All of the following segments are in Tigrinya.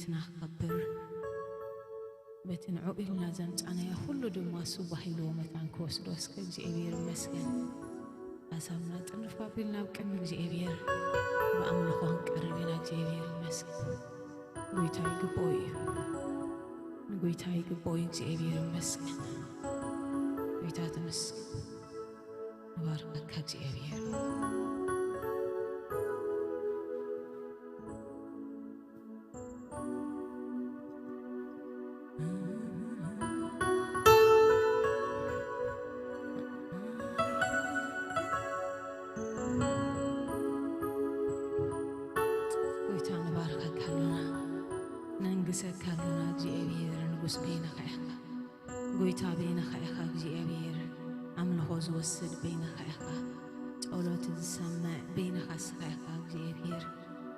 ስምና ክኸብር፣ በቲ ንዕኡ ኢልና ዘምጻናዮ ኩሉ ድማ እሱ ባሂልዎ መታን ክወስዶ እስከ እግዚኣብሔር ይመስገን። ሓሳብና ጥርንፍ ኣቢልና ኣብ ቅድሚ እግዚኣብሔር ብኣምልኾ ክንቀርብ ኢና። እግዚኣብሔር ይመስገን። ጎይታ ይግብኦ እዩ። ንጎይታ ይግብኦ እዩ። እግዚኣብሔር ይመስገን። ጎይታ ተመስገን። ንባርኸካ እግዚኣብሔር። ጎይታ ንባርኸካ ኣሎና፣ ነንግሰካ ኣሎና። እግዚኣብሔር ንጉስ በይንኻ ኢኻ። ጎይታ በይንኻ ኢኻ እግዚኣብሔር፣ ኣምልኾ ዝወስድ በይንኻ ኢኻ፣ ጸሎት ዝሰምዕ በይንኻ እስኻ ኢኻ እግዚኣብሔር።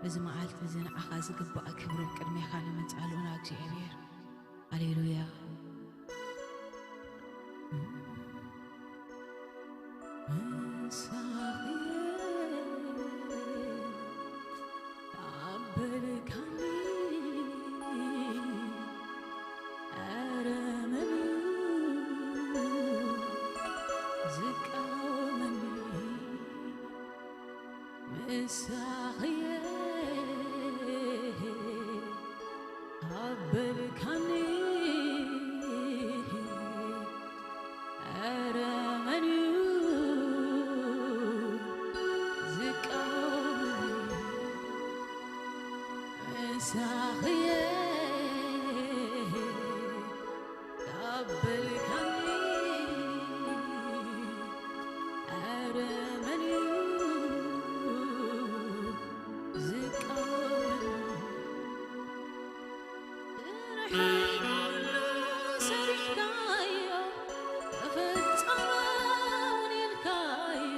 በዚ መዓልቲ እዚ ንዓኻ ዝግባእ ክብሪ ኣብ ቅድሜኻ ነምጽእ ኣሎና እግዚኣብሔር። ሃሌሉያ። ምሳኺ ኣበልካኒ፣ ኧረ መን እዩ ዝቃወመኒ? ምሳኺ ኣበልካኒ፣ ኧረ መን እዩ ዝቃወመኒ? ምሳኺ ኣበልካኒ፣ ኧረ መን እዩ ዝቃወመኒ? ስራሐይ ኩሉ ሰሪሕካዮ፣ ተፈጸመ እውን ኢልካዮ፣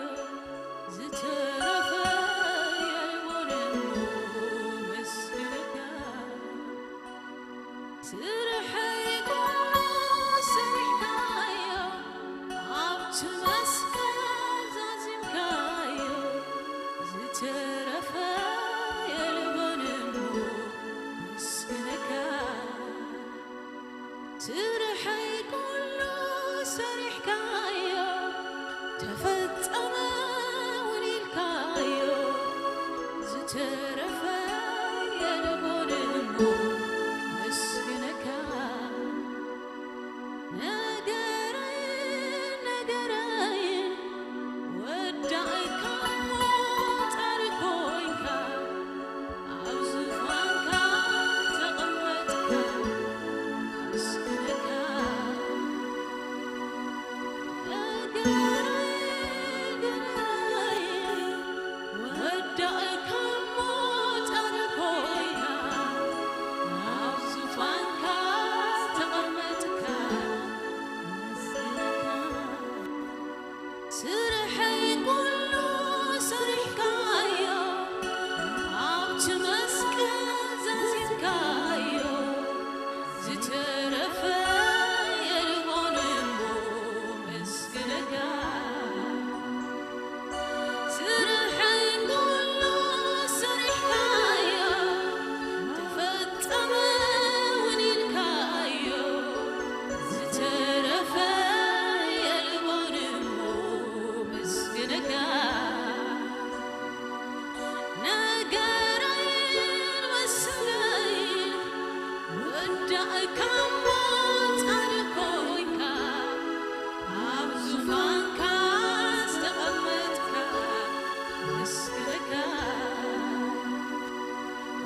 ዝተረፈ የልቦን እሞ መስግነካ። ስራሐይ ኩሉ ሰሪሕካዮ፣ ኣብቲ መስቀል ዛዚምካዮ፣ ዝተረፈ የልቦን እሞ መስግነካ። ስራሐይ ኩሉ ሰሪሕካዮ፣ ተፈጸመ እውን ኢልካዮ፣ ዝተረፈ የልቦን እሞ መስግነካ። ነገረይን ነገረይን ወዳእካ እሞ ጻድቕ ኮይንካ፣ ኣብ ዙፋንካ ተቐመጥካ፣ ኣመስግነካ። ነገረይን ነገረይን ወዳእካ እሞ ጻድቕ ኮይንካ፣ ኣብ ዙፋንካ ተቐመጥካ፣ ኣመስግነካ። ስርሐይ ኩሉ ሰሪሕካዮ፣ ኣብቲ መስቀል ዘዚምካዮ፣ ዝተረፈ የልቦን እሞ መስግነካ። ስርሐይ ኩሉ ሰሪሕካዮ፣ ተፈጸመ እውን ኢልካዮ፣ ዝተረፈ የልቦን እሞ መስግነካ። ነገረይን መሰለይን ወዳእካ እሞ ጻድቕ ኮይንካ፣ ኣብ ዙፋንካ ዝተቐመጥካ፣ ኣመስግነካ፣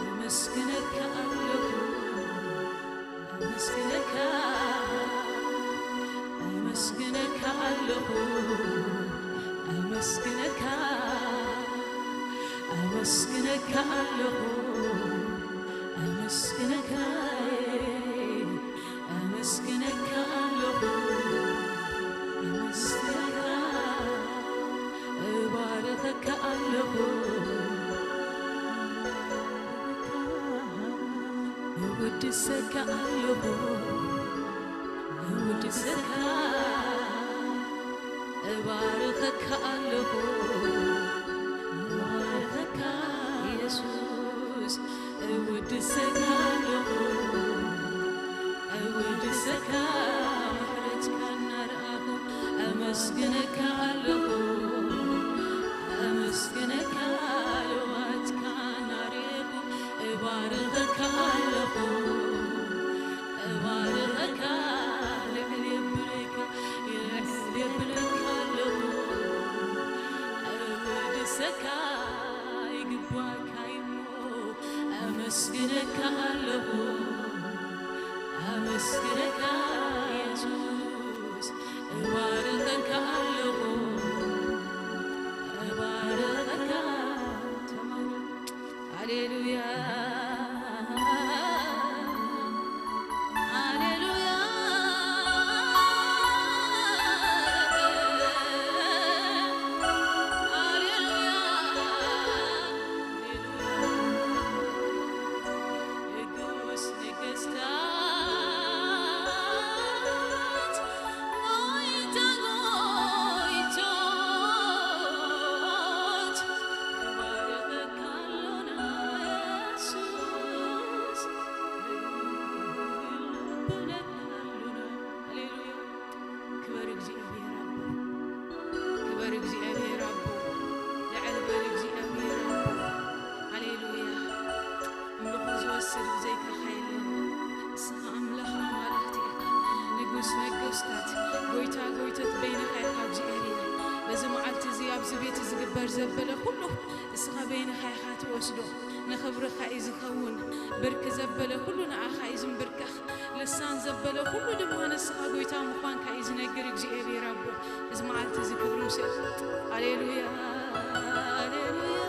ኣመስግነካ ኣለኹ፣ ኣመስግነካ፣ ኣመስግነካ ኣለኹ፣ ኣመስግነካ፣ ኣመስግነካ ኣለኹ፣ ኣመስግነካ፣ ኣመስግነካ ኣለኹ፣ ኣመስግነካ፣ እባርኸካ ኣለኹ፣ እውድሰካ ኣለኹ፣ እውድሰካ፣ እባርኸካ ኣለኹ፣ እባርኸካ ኢየሱስ፣ እውድሰካ ኣለኹ፣ ኣለኹ ኣመስግነካ የሱስ፣ እባርኸካ ኣለኹ፣ እባርኸካ። ሃሌሉያ፣ ሃሌሉያ፣ ሃሌሉያ። ንጉስ ነገስታት፣ ጎይታ ጎይታዎች፣ ንባርኸካ ኣሎና የሱስ፣ ንብለካ ኣሎና። ሃሌሉያ። ክበር እግዚኣብሔር ኣቦ፣ ክበር እግዚኣብሔር ኣቦ፣ ልዕል በል እግዚኣብሔር ኣቦ። ሃሌሉያ። ኣምልኾ ዝወስድ ብዘይካኻ የለን። ንስኻ ኣምላኽ ኣማልኽቲ ኢኻ፣ ንጉስ ነገስታት፣ ጎይታ ጎይቶት በይንኻ ኢኻ እግዚኣብሔር። በዚ መዓልቲ እዚ ኣብዚ ቤት ዝግበር ዘበለ ኩሉ ንስኻ በይንኻ ኢኻ ትወስዶ። ንኽብርኻ እዩ ዝኸውን። ብርክ ዘበለ ኩሉ ንኣኻ እዩ ዝንብርከኽ። ልሳን ዘበለ ኩሉ ድማ ንስኻ ጎይታ ምዃንካ እዩ ዝነግር እግዚኣብሔር ኣቦ። እዚ መዓልቲ እዚ ክብሪ ውሰድ። ሃሌሉያ፣ ሃሌሉያ፣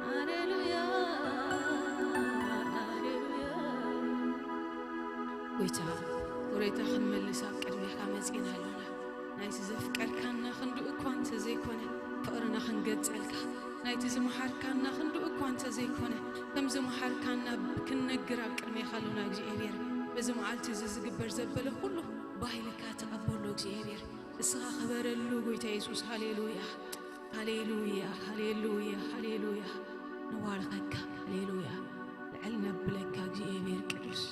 ሃሌሉያ፣ ሃሌሉያ። ጎይታ፣ ውሬታ ክንመልስ ኣብ ቅድሜኻ መጺና ኣሎና። ናይቲ ዘፍቀርካና ክንድኡ እኳ እንተዘይኮነ፣ ፍቕርና ክንገልጸልካ፣ ናይቲ ዝመሓርካና ክንድኡ እኳ እንተዘይኮነ፣ ከም ዝመሓርካና ክንነግር ኣብ ቅድሜኻ ኣሎና እግዚኣብሔር። በዚ መዓልቲ እዚ ዝግበር ዘበለ ኩሉ ባህ ኢልካ ተቐበሎ እግዚኣብሔር። እስኻ ክበረሉ ጎይታ የሱስ። ሃሌሉያ፣ ሃሌሉያ፣ ሃሌሉያ፣ ሃሌሉያ። ንባርኸካ። ሃሌሉያ። ልዕል ነብለካ እግዚኣብሔር ቅዱስ።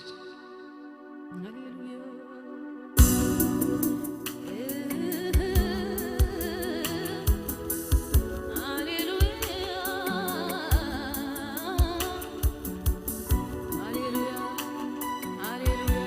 ሃሌሉያ። ሃሌሉያ። ሃሌሉያ። ሃሌሉያ።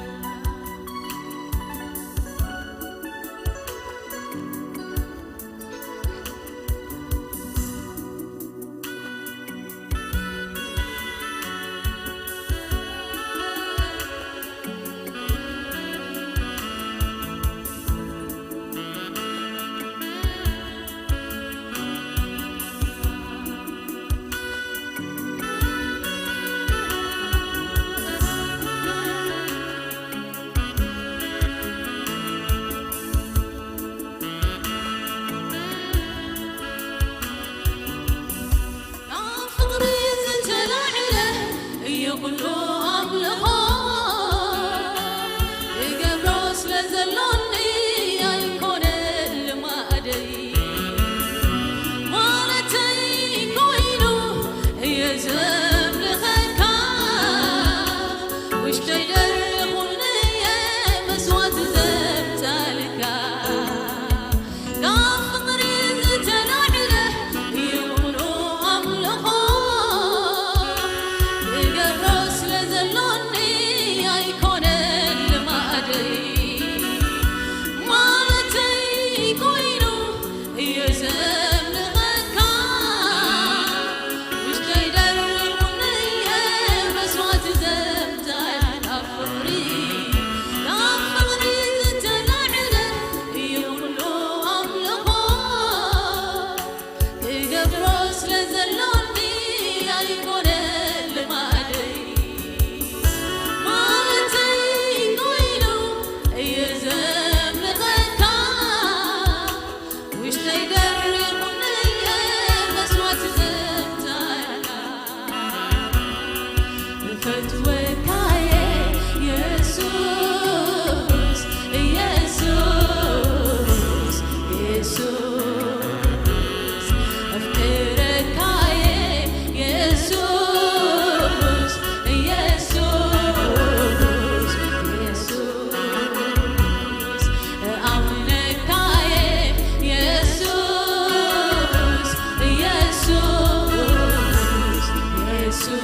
ካብ ፍቕሪ ዝተላዕለ እዩ ኩሉ ኣምልኾ። ክገብሮ ስለ ዘሎኒ ኣይኮነን ልማደይ። ማለተይ ኮይኑ እየ ዘምልኸካ። ውሽጠይ ደሪኹኒ እየ መስዋዕቲ ዘምጻልካ። ካብ ፍቕሪ ዝተላዕለ ይኹኑ ኣምልኾ። ክገብሮ ስለ ዘሎኒ ኣይኮነን ልማደይ። ማለተይ ኮይኑ እየ ዘምልኸካ። ውሽጠይ ደሪኹኒ እየ መስዋዕቲ ዘምጻልካ። ፍቕሪ ካብ ፍቕሪ ዝተላዕለ እዩ ኩሉ ኣምልኾ። ክገብሮ ስለ ዘሎኒ ኣይኮነን ልማደይ። ማለተይ ኮይኑ እየ ዘምልኸካ። ውሽጠይ ደሪኹኒ እየ መስዋዕቲ ዘምጻልካ። እፈትወካየ የሱስ፣ የሱስ፣ የሱስ። ኣፍቅረካየ የሱስ፣ የሱስ፣ የሱስ። እኣምነካየ የሱስ፣ የሱስ፣ የሱስ።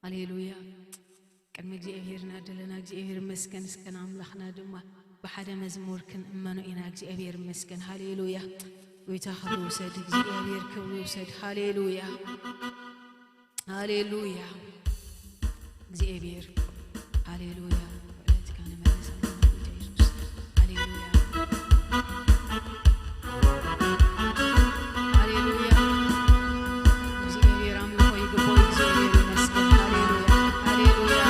ሃሌሉያ። ቅድሚ እግዚኣብሔር እናደለና እግዚኣብሔር ይመስገን። እስከ ንኣምላኽና ድማ ብሓደ መዝሙር ክንእመኖ ኢና። እግዚኣብሔር ይመስገን። ሃሌሉያ። ጎይታ ክብሪ ውሰድ፣ እግዚኣብሔር ክብሪ ውሰድ። ሃሌሉያ፣ ሃሌሉያ። እግዚኣብሔር፣ ሃሌሉያ። ውዕለትካ ንመልስ ኣለና ጎይታ የሱስ። ሃሌሉያ፣ ሃሌሉያ። እግዚኣብሔር ኣምልኾ ይግባእ። እግዚኣብሔር ይመስገን። ሃሌሉያ፣ ሃሌሉያ።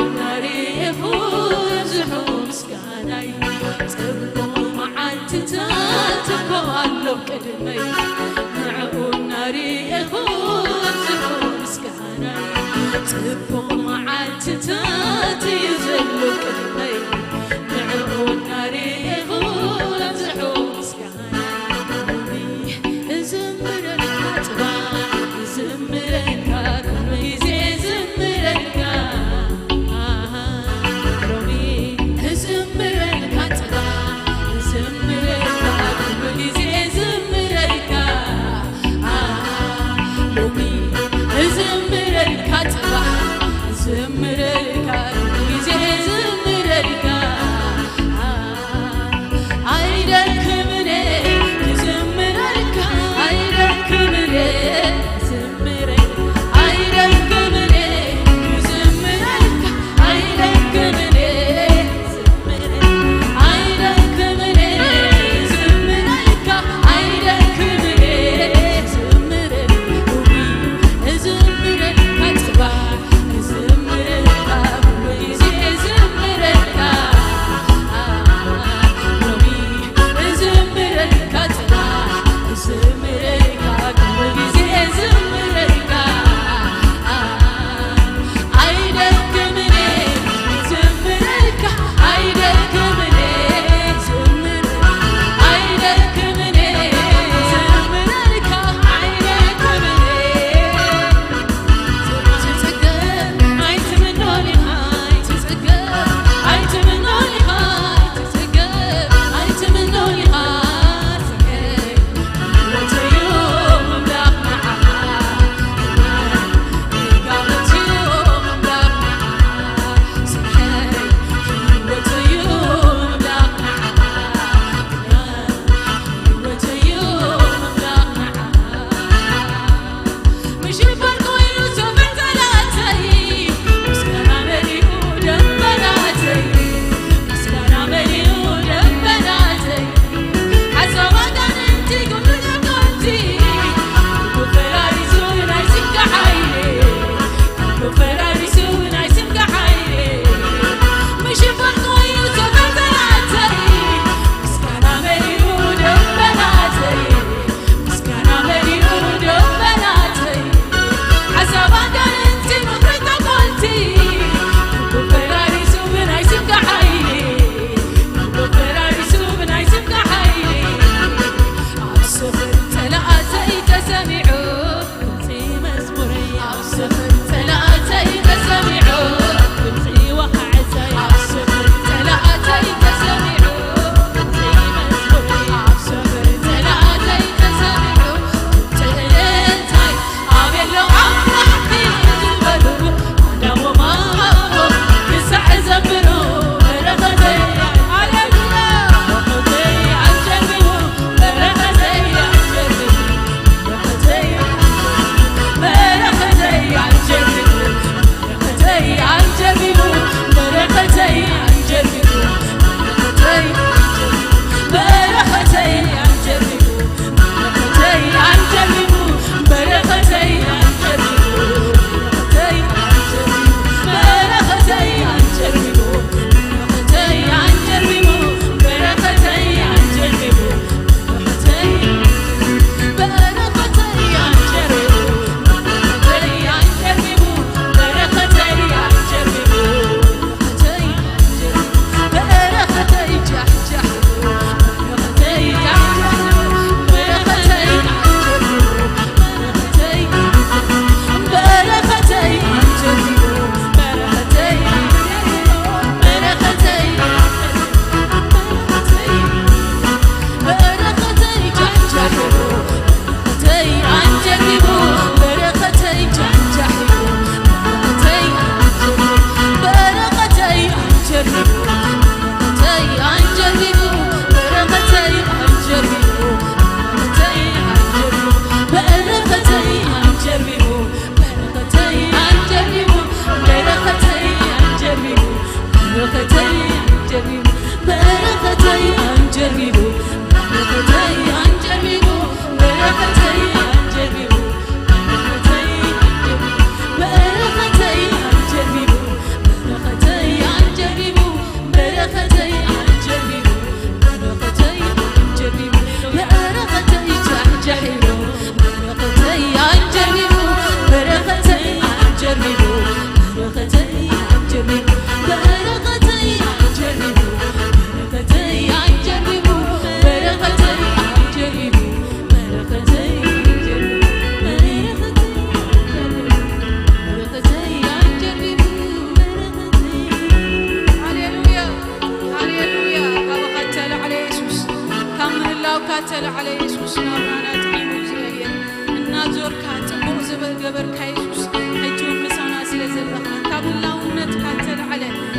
እናርኢኹ ኣብዝሑ ምስጋናይ፣ ጽቡቕ መዓልትታት እኮ ኣሎ ቅድመይ። ንዕኡ እናርኢኹ ኣብዝሑ ምስጋናይ፣ ጽቡቕ መዓልትታት እዩ ዘሎ ቅድመይ። ንዕኡ እናርኢኹ ኣብዝሑ ምስጋናይ። እዝምረልካ ጽባሕ፣ እዝምረልካ፣ ኩሉ ግዜ እዝምረልካ። ኣሃ፣ ሎሚ እዝምረልካ ጽባሕ፣ እዝምረልካ፣ ኩሉ ግዜ እዝምረልካ። ኣሃ፣ ሎሚ እዝምረልካ ጽባሕ፣ እዝምረልካ፣ ኩሉ ግዜ እዝምረልካ።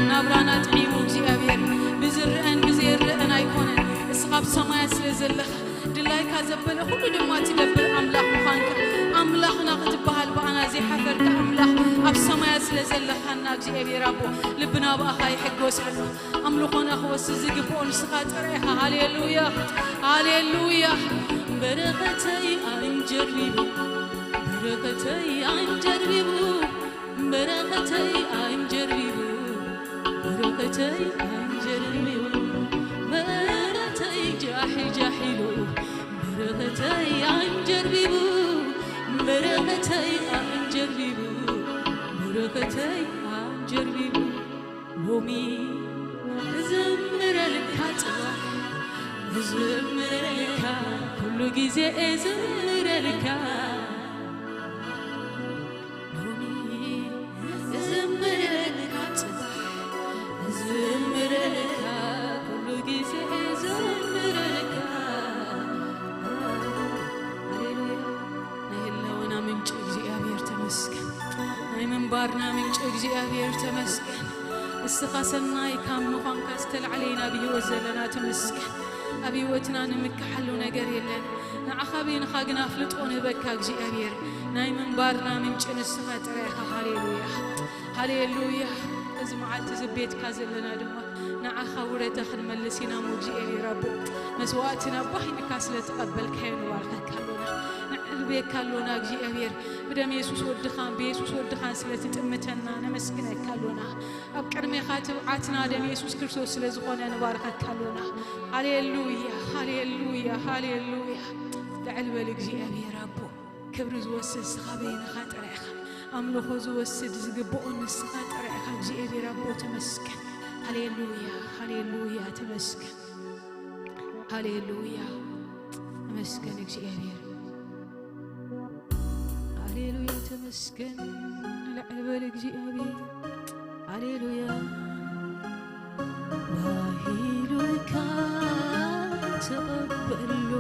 ናብራና ጥዒሙ እግዚኣብሔር ብዝረአን ብዘይረአን ኣይኮነን። እስኻ ኣብ ሰማያት ስለ ዘለኻ ድላይካ ዘበለ ኩሉ ድማ ትገብር ኣምላኽ ምዃንካ ኣምላኽና ክትበሃል ብኣና ዘይሓፈርካ ኣምላኽ ኣብ ሰማያት ስለ ዘለኻና እግዚኣብሔር ኣቦ ልብና ብኣኻ ይሕጎስ ኣሎ። ኣምልኾና ክወስድ ዝግብኦ ንስኻ ጥራይ ኢኻ። ሃሌሉያ፣ ሃሌሉያ። በረኸተይ ኣይንጀርቢቡ፣ በረኸተይ ኣይንጀርቢቡ፣ በረኸተይ ኣይንጀርቢቡ፣ በረኸተይ ኣይንጀርቢቡ፣ በረኸተይ ጃሒ ጃሒሉ፣ በረኸተይ ኣይንጀርቢቡ፣ በረኸተይ ኣይንጀርቢቡ፣ በረኸተይ ኣይንጀርቢቡ። ሎሚ እዝምረልካ ጽባሕ እዝምረልካ፣ ኩሉ ግዜ እዝምረልካ። ሎሚ እዝምረልካ ጽባሕ እዝምረልካ፣ ኩሉ ግዜ እዝምረልካ። ሃሌሉያ። ናይ ህላወና ምንጪ እግዚኣብሔር ተመስገን። ናይ ምንባርና ምንጪ እግዚኣብሔር ተመስገን። እስኻ ሰናይ ካብ ምዃንካ ዝተላዕለ ኢና ኣብ ህይወት ዘለና። ተመስገን። ኣብ ህይወትና ንምክሓሉ ነገር የለን። ንዓኻ በይንኻ ግን ኣፍልጦ ንህበካ እግዚኣብሔር። ናይ ምንባርና ምንጪ ንስኻ ጥራይ ኢኻ። ሃሌሉያ፣ ሃሌሉያ። እዚ መዓልቲ እዚ ቤትካ ዘለና ድማ ንዓኻ ውረታ ክንመልስ ኢና እሞ እግዚኣብሔር ኣቦ፣ መስዋዕትና ባህ ኢልካ ስለ ተቐበልካዮ ንባርኸካ ኣሎና፣ ነዕልቤካ ኣሎና እግዚኣብሔር። ብደም የሱስ ወድኻን ብየሱስ ወድኻን ስለ ትጥምተና ነመስግነካ ኣሎና። ኣብ ቅድሜኻ ትብዓትና ደም የሱስ ክርስቶስ ስለ ዝኾነ ንባርኸካ ኣሎና። ሃሌሉያ፣ ሃሌሉያ፣ ሃሌሉያ። ልዕል በል እግዚኣብሔር ኣቦ። ክብሪ ዝወስድ ንስኻ በይንኻ ጥራይ ኢኻ። ኣምልኾ ዝወስድ ዝግብኦ ንስኻ ጥራይ ኢኻ። እግዚኣብሔር ኣቦ ተመስገን። ሃሌሉያ፣ ሃሌሉያ፣ ተመስገን። ሃሌሉያ፣ ተመስገን እግዚኣብሔር። ሃሌሉያ፣ ተመስገን። ልዕል በል እግዚኣብሔር። ሃሌሉያ። ባሂሉካ ተቐበሎ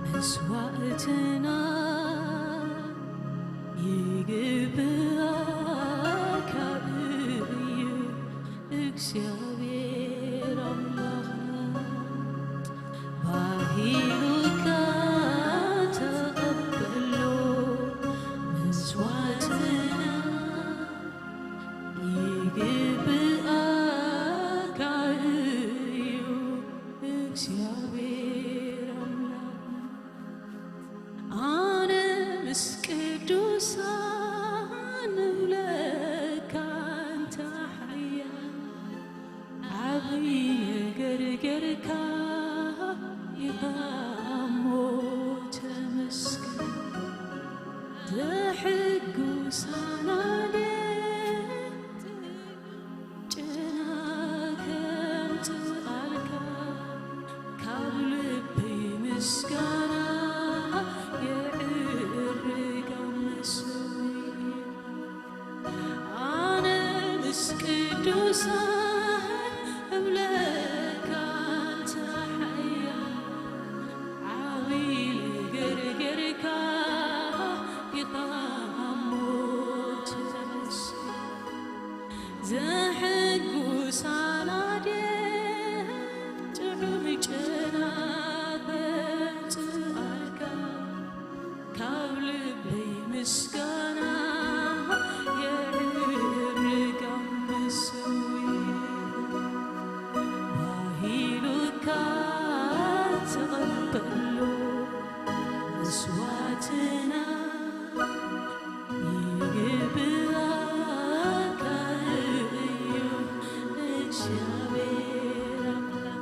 መስዋዕትና ይግብኣካ እዩ እግዚኣብሔር ኣምላኽና። ባሂሉካ ተቐበሎ መስዋዕትና ይግብኣካ እዩ እግዚኣብሔር ኣምላኽ። ኣነ ምስ ቅዱሳን ንብለካ ኣንታ ሓያል ዓብዪ ነገር ጌርካ ኢኻ እሞ ተመስገን። ዘሕጉሳና ድየን ጨና ከምጽኣልካ ካብ ልበይ ምስጋና የዕርግ ኣመስግን። ኣነ ምስ ቅዱሳን እብለካ ኣንታ ሓያል ዓብዪ ነገር ጌርካ ኢኻ እሞ ተመስገን። ዘሕጉሳና ድየን ጥዑም ጨና ከምጽኣልካ ካብ ልበይ ምስጋና የዕርግ ኣመስግን። ባሂሉካ ተቐበሎ መስዋዕትና ይግብኣካ እዩ እግዚኣብሔር ኣምላኽ።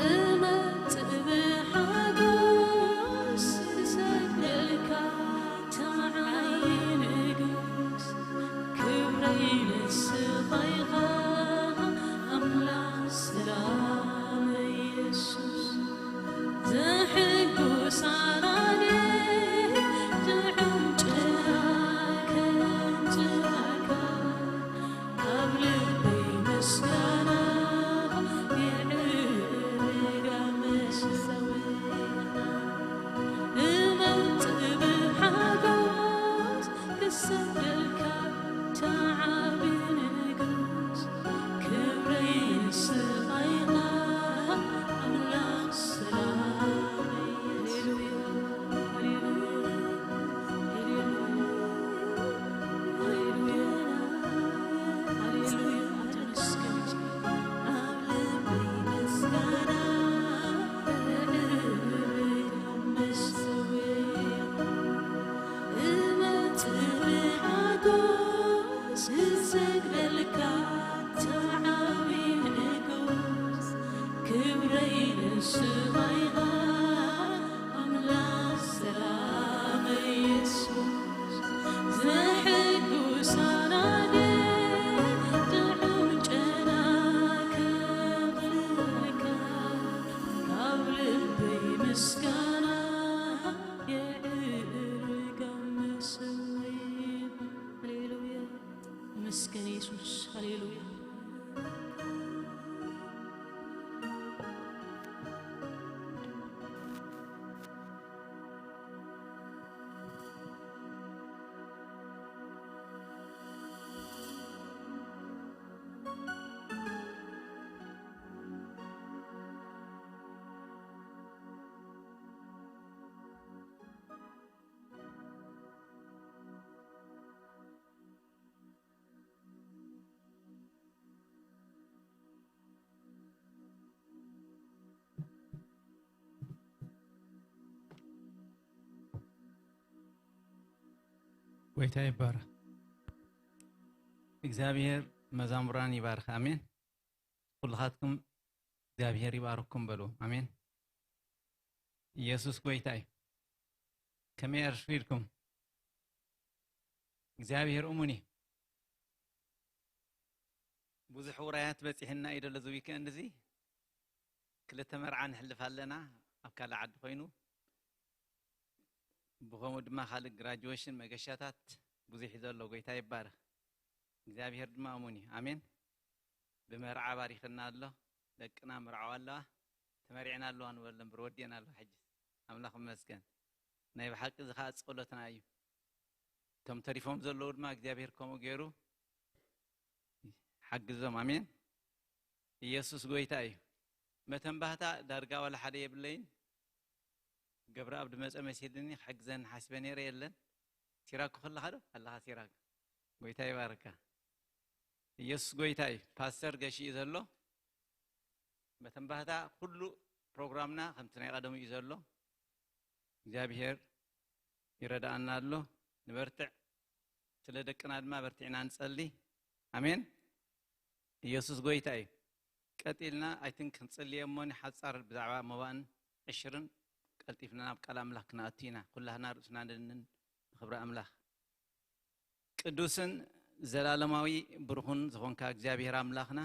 እመጽእ ብሓጎስ ክሰግደልካ ኣንታ ዓቢ ንጉስ፣ ክብረይ ንስኻ ኢኻ ኣምላኽ ሰላም የሱስ። ዘሕጉሳና ድየን ጥዑም ጨና ከምጽኣልካ ካብ ልበይ ምስጋና የዕርግ ኣመስግን። እመጽእ ብሓጎስ ክሰግደልካ ስሰግደልካ ተዓቢ ንጉስ ክብረይ ንስኻ ኢኻ ኣምላኽ ሰላም የሱስ ዘሕጉስ ኣራደ ጥዑም ጨና ከብለካ ካብ ልበይ ምስጋና የዕርግ ኣብ መሰወይ ሃሌሉያ ይመስገን የሱስ ሃሌሉያ። ጎይታ ይባረክ። እግዚኣብሔር መዛሙራን ይባርክ። ኣሜን። ኩልኻትኩም እግዚኣብሔር ይባርኩም በሉ። ኣሜን። ኢየሱስ ጎይታ እዩ። ከመይ ኣርፊድኩም? እግዚኣብሔር እሙን እዩ። ብዙሕ ውራያት በፂሕና እዩ ደሎ እዚ ዊከንድ እዚ። ክልተ መርዓ ንሕልፍ ኣለና ኣብ ካልእ ዓዲ ኮይኑ። ብኸምኡ ድማ ካልእ ግራጁዌሽን መገሻታት ብዙሕ እዩ ዘሎ። ጎይታ ይባረክ። እግዚኣብሔር ድማ እሙን እዩ። ኣሜን። ብመርዓ ባሪኽና ኣሎ። ደቅና መርዓዋ ኣለዋ። ተመሪዕና ኣለዋ ንበሎም ብር ወዲእና ኣለዋ ሕጂ። ኣምላኽ ይመስገን። ናይ ብሓቂ እዚ ኸዓ ጸሎትና እዩ። እቶም ተሪፎም ዘለዉ ድማ እግዚኣብሔር ከምኡ ገይሩ ሓግዞም። ኣሜን። ኢየሱስ ጎይታ እዩ። መተንባህታ ዳርጋ ዋላ ሓደ የብለይን። ገብረኣብ ድመጸ መሲልኒ ክሕግዘኒ ሓሲበ ነይረ የለን። ሲራክ ከለኻ ዶ ኣለኻ ሲራክ? ጎይታ ይባርካ። ኢየሱስ ጎይታ እዩ። ፓስተር ገሺ እዩ ዘሎ። መተንባህታ ኩሉ ፕሮግራምና ከምቲ ናይ ቀደሙ እዩ ዘሎ። እግዚኣብሔር ይረዳኣና ኣሎ። ንበርትዕ። ስለ ደቅና ድማ በርቲዕና ንጸሊ። ኣሜን። ኢየሱስ ጎይታ እዩ። ቀጢልና ኣይትን ክንጽልየ እሞኒ ሓጻር ብዛዕባ መባእን ዕሽርን ቀልጢፍና ናብ ቃል ኣምላኽ ክንኣቱ ኢና። ኩላህና ርእስና ንድንን ንኽብሪ ኣምላኽ። ቅዱስን ዘላለማዊ ብሩኽን ዝኾንካ እግዚኣብሔር ኣምላኽና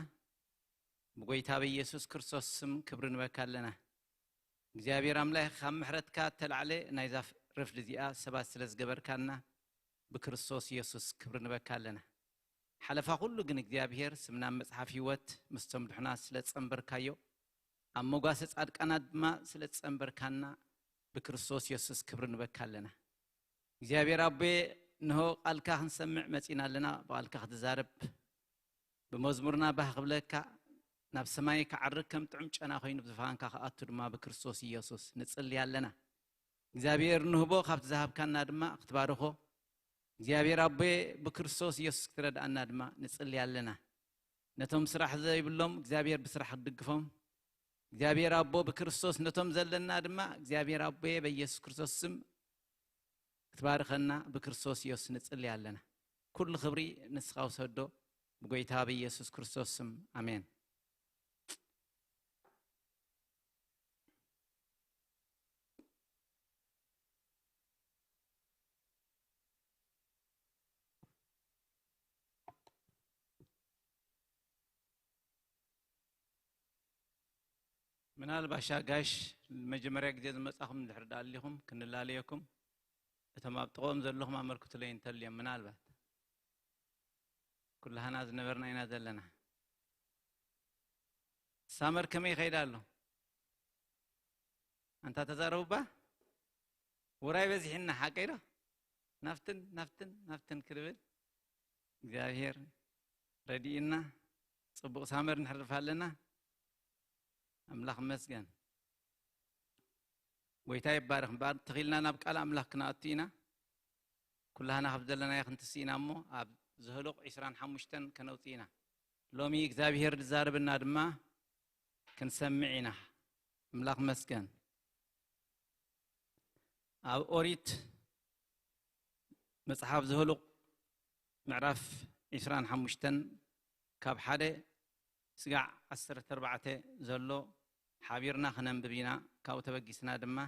ብጎይታ በኢየሱስ ክርስቶስ ስም ክብሪ ንበካ ኣለና። እግዚኣብሔር ኣምላኽ ካብ ምሕረትካ እተላዕለ ናይዛ ረፍዲ እዚኣ ሰባት ስለ ዝገበርካና ብክርስቶስ ኢየሱስ ክብሪ ንበካ ኣለና። ሓለፋ ኩሉ ግን እግዚኣብሔር ስምና ኣብ መጽሓፍ ህይወት ምስቶም ድሑናት ስለ ዝጸንበርካዮ ኣብ መጓሰ ጻድቃናት ድማ ስለ ዝጸንበርካና ብክርስቶስ ኢየሱስ ክብሪ ንበካ ኣለና። እግዚኣብሔር ኣቦየ እንሆ ቃልካ ክንሰምዕ መጺና ኣለና። ብቃልካ ክትዛረብ ብመዝሙርና ባህ ክብለካ ናብ ሰማይ ክዓርግ ከም ጥዑም ጨና ኮይኑ ብዝፋንካ ክኣቱ ድማ ብክርስቶስ ኢየሱስ ንጽሊ ኣለና። እግዚኣብሔር ንህቦ ካብቲ ዝሃብካና ድማ ክትባርኾ እግዚኣብሔር ኣቦየ ብክርስቶስ ኢየሱስ ክትረድኣና ድማ ንጽሊ ኣለና። ነቶም ስራሕ ዘይብሎም እግዚኣብሔር ብስራሕ ክትድግፎም እግዚኣብሔር ኣቦ ብክርስቶስ ነቶም ዘለና ድማ እግዚኣብሔር ኣቦየ በኢየሱስ ክርስቶስ ስም ክትባርኸና ብክርስቶስ ኢየሱስ ንጽሊ ኣለና። ኩሉ ክብሪ ንስኻ ውሰዶ ብጎይታ ብኢየሱስ ክርስቶስ ስም ኣሜን። ምናልባሽ ኣጋይሽ መጀመርያ ግዜ ዝመጻኹም እንድሕር ደኣ ኣሊኹም ክንላለየኩም እቶም ኣብ ጥቕኦም ዘለኹም ኣመልክቱለይ እንተልዮም ምናልባት ኩላህና ዝነበርና ኢና ዘለና። ሳመር ከመይ ይኸይድ ኣሎ? ኣንታ ተዛረቡባ ውራይ በዚሕና ሓቀይ ዶ? ናፍትን ናፍትን ናፍትን ክድብል እግዚኣብሔር ረድእና ጽቡቕ ሳመር ንሕርፍ ኣለና። ኣምላኽ መስገን። ጎይታ ይባረኽ። እምበኣር ተኺልና ናብ ቃል ኣምላኽ ክንኣቱ ኢና። ኩላህና ካብ ዘለናዮ ክንትስ ኢና እሞ ኣብ ዘህሉቕ ዕስራን ሓሙሽተን ከነውፅእ ኢና። ሎሚ እግዚኣብሔር ዝዛረበና ድማ ክንሰምዕ ኢና። ኣምላኽ መስገን። ኣብ ኦሪት መጽሓፍ ዘህሉቕ ምዕራፍ ዒስራን ሓሙሽተን ካብ ሓደ ስጋዕ ዓሰርተ ኣርባዕተ ዘሎ ሓቢርና ክነንብብ ኢና። ካብኡ ተበጊስና ድማ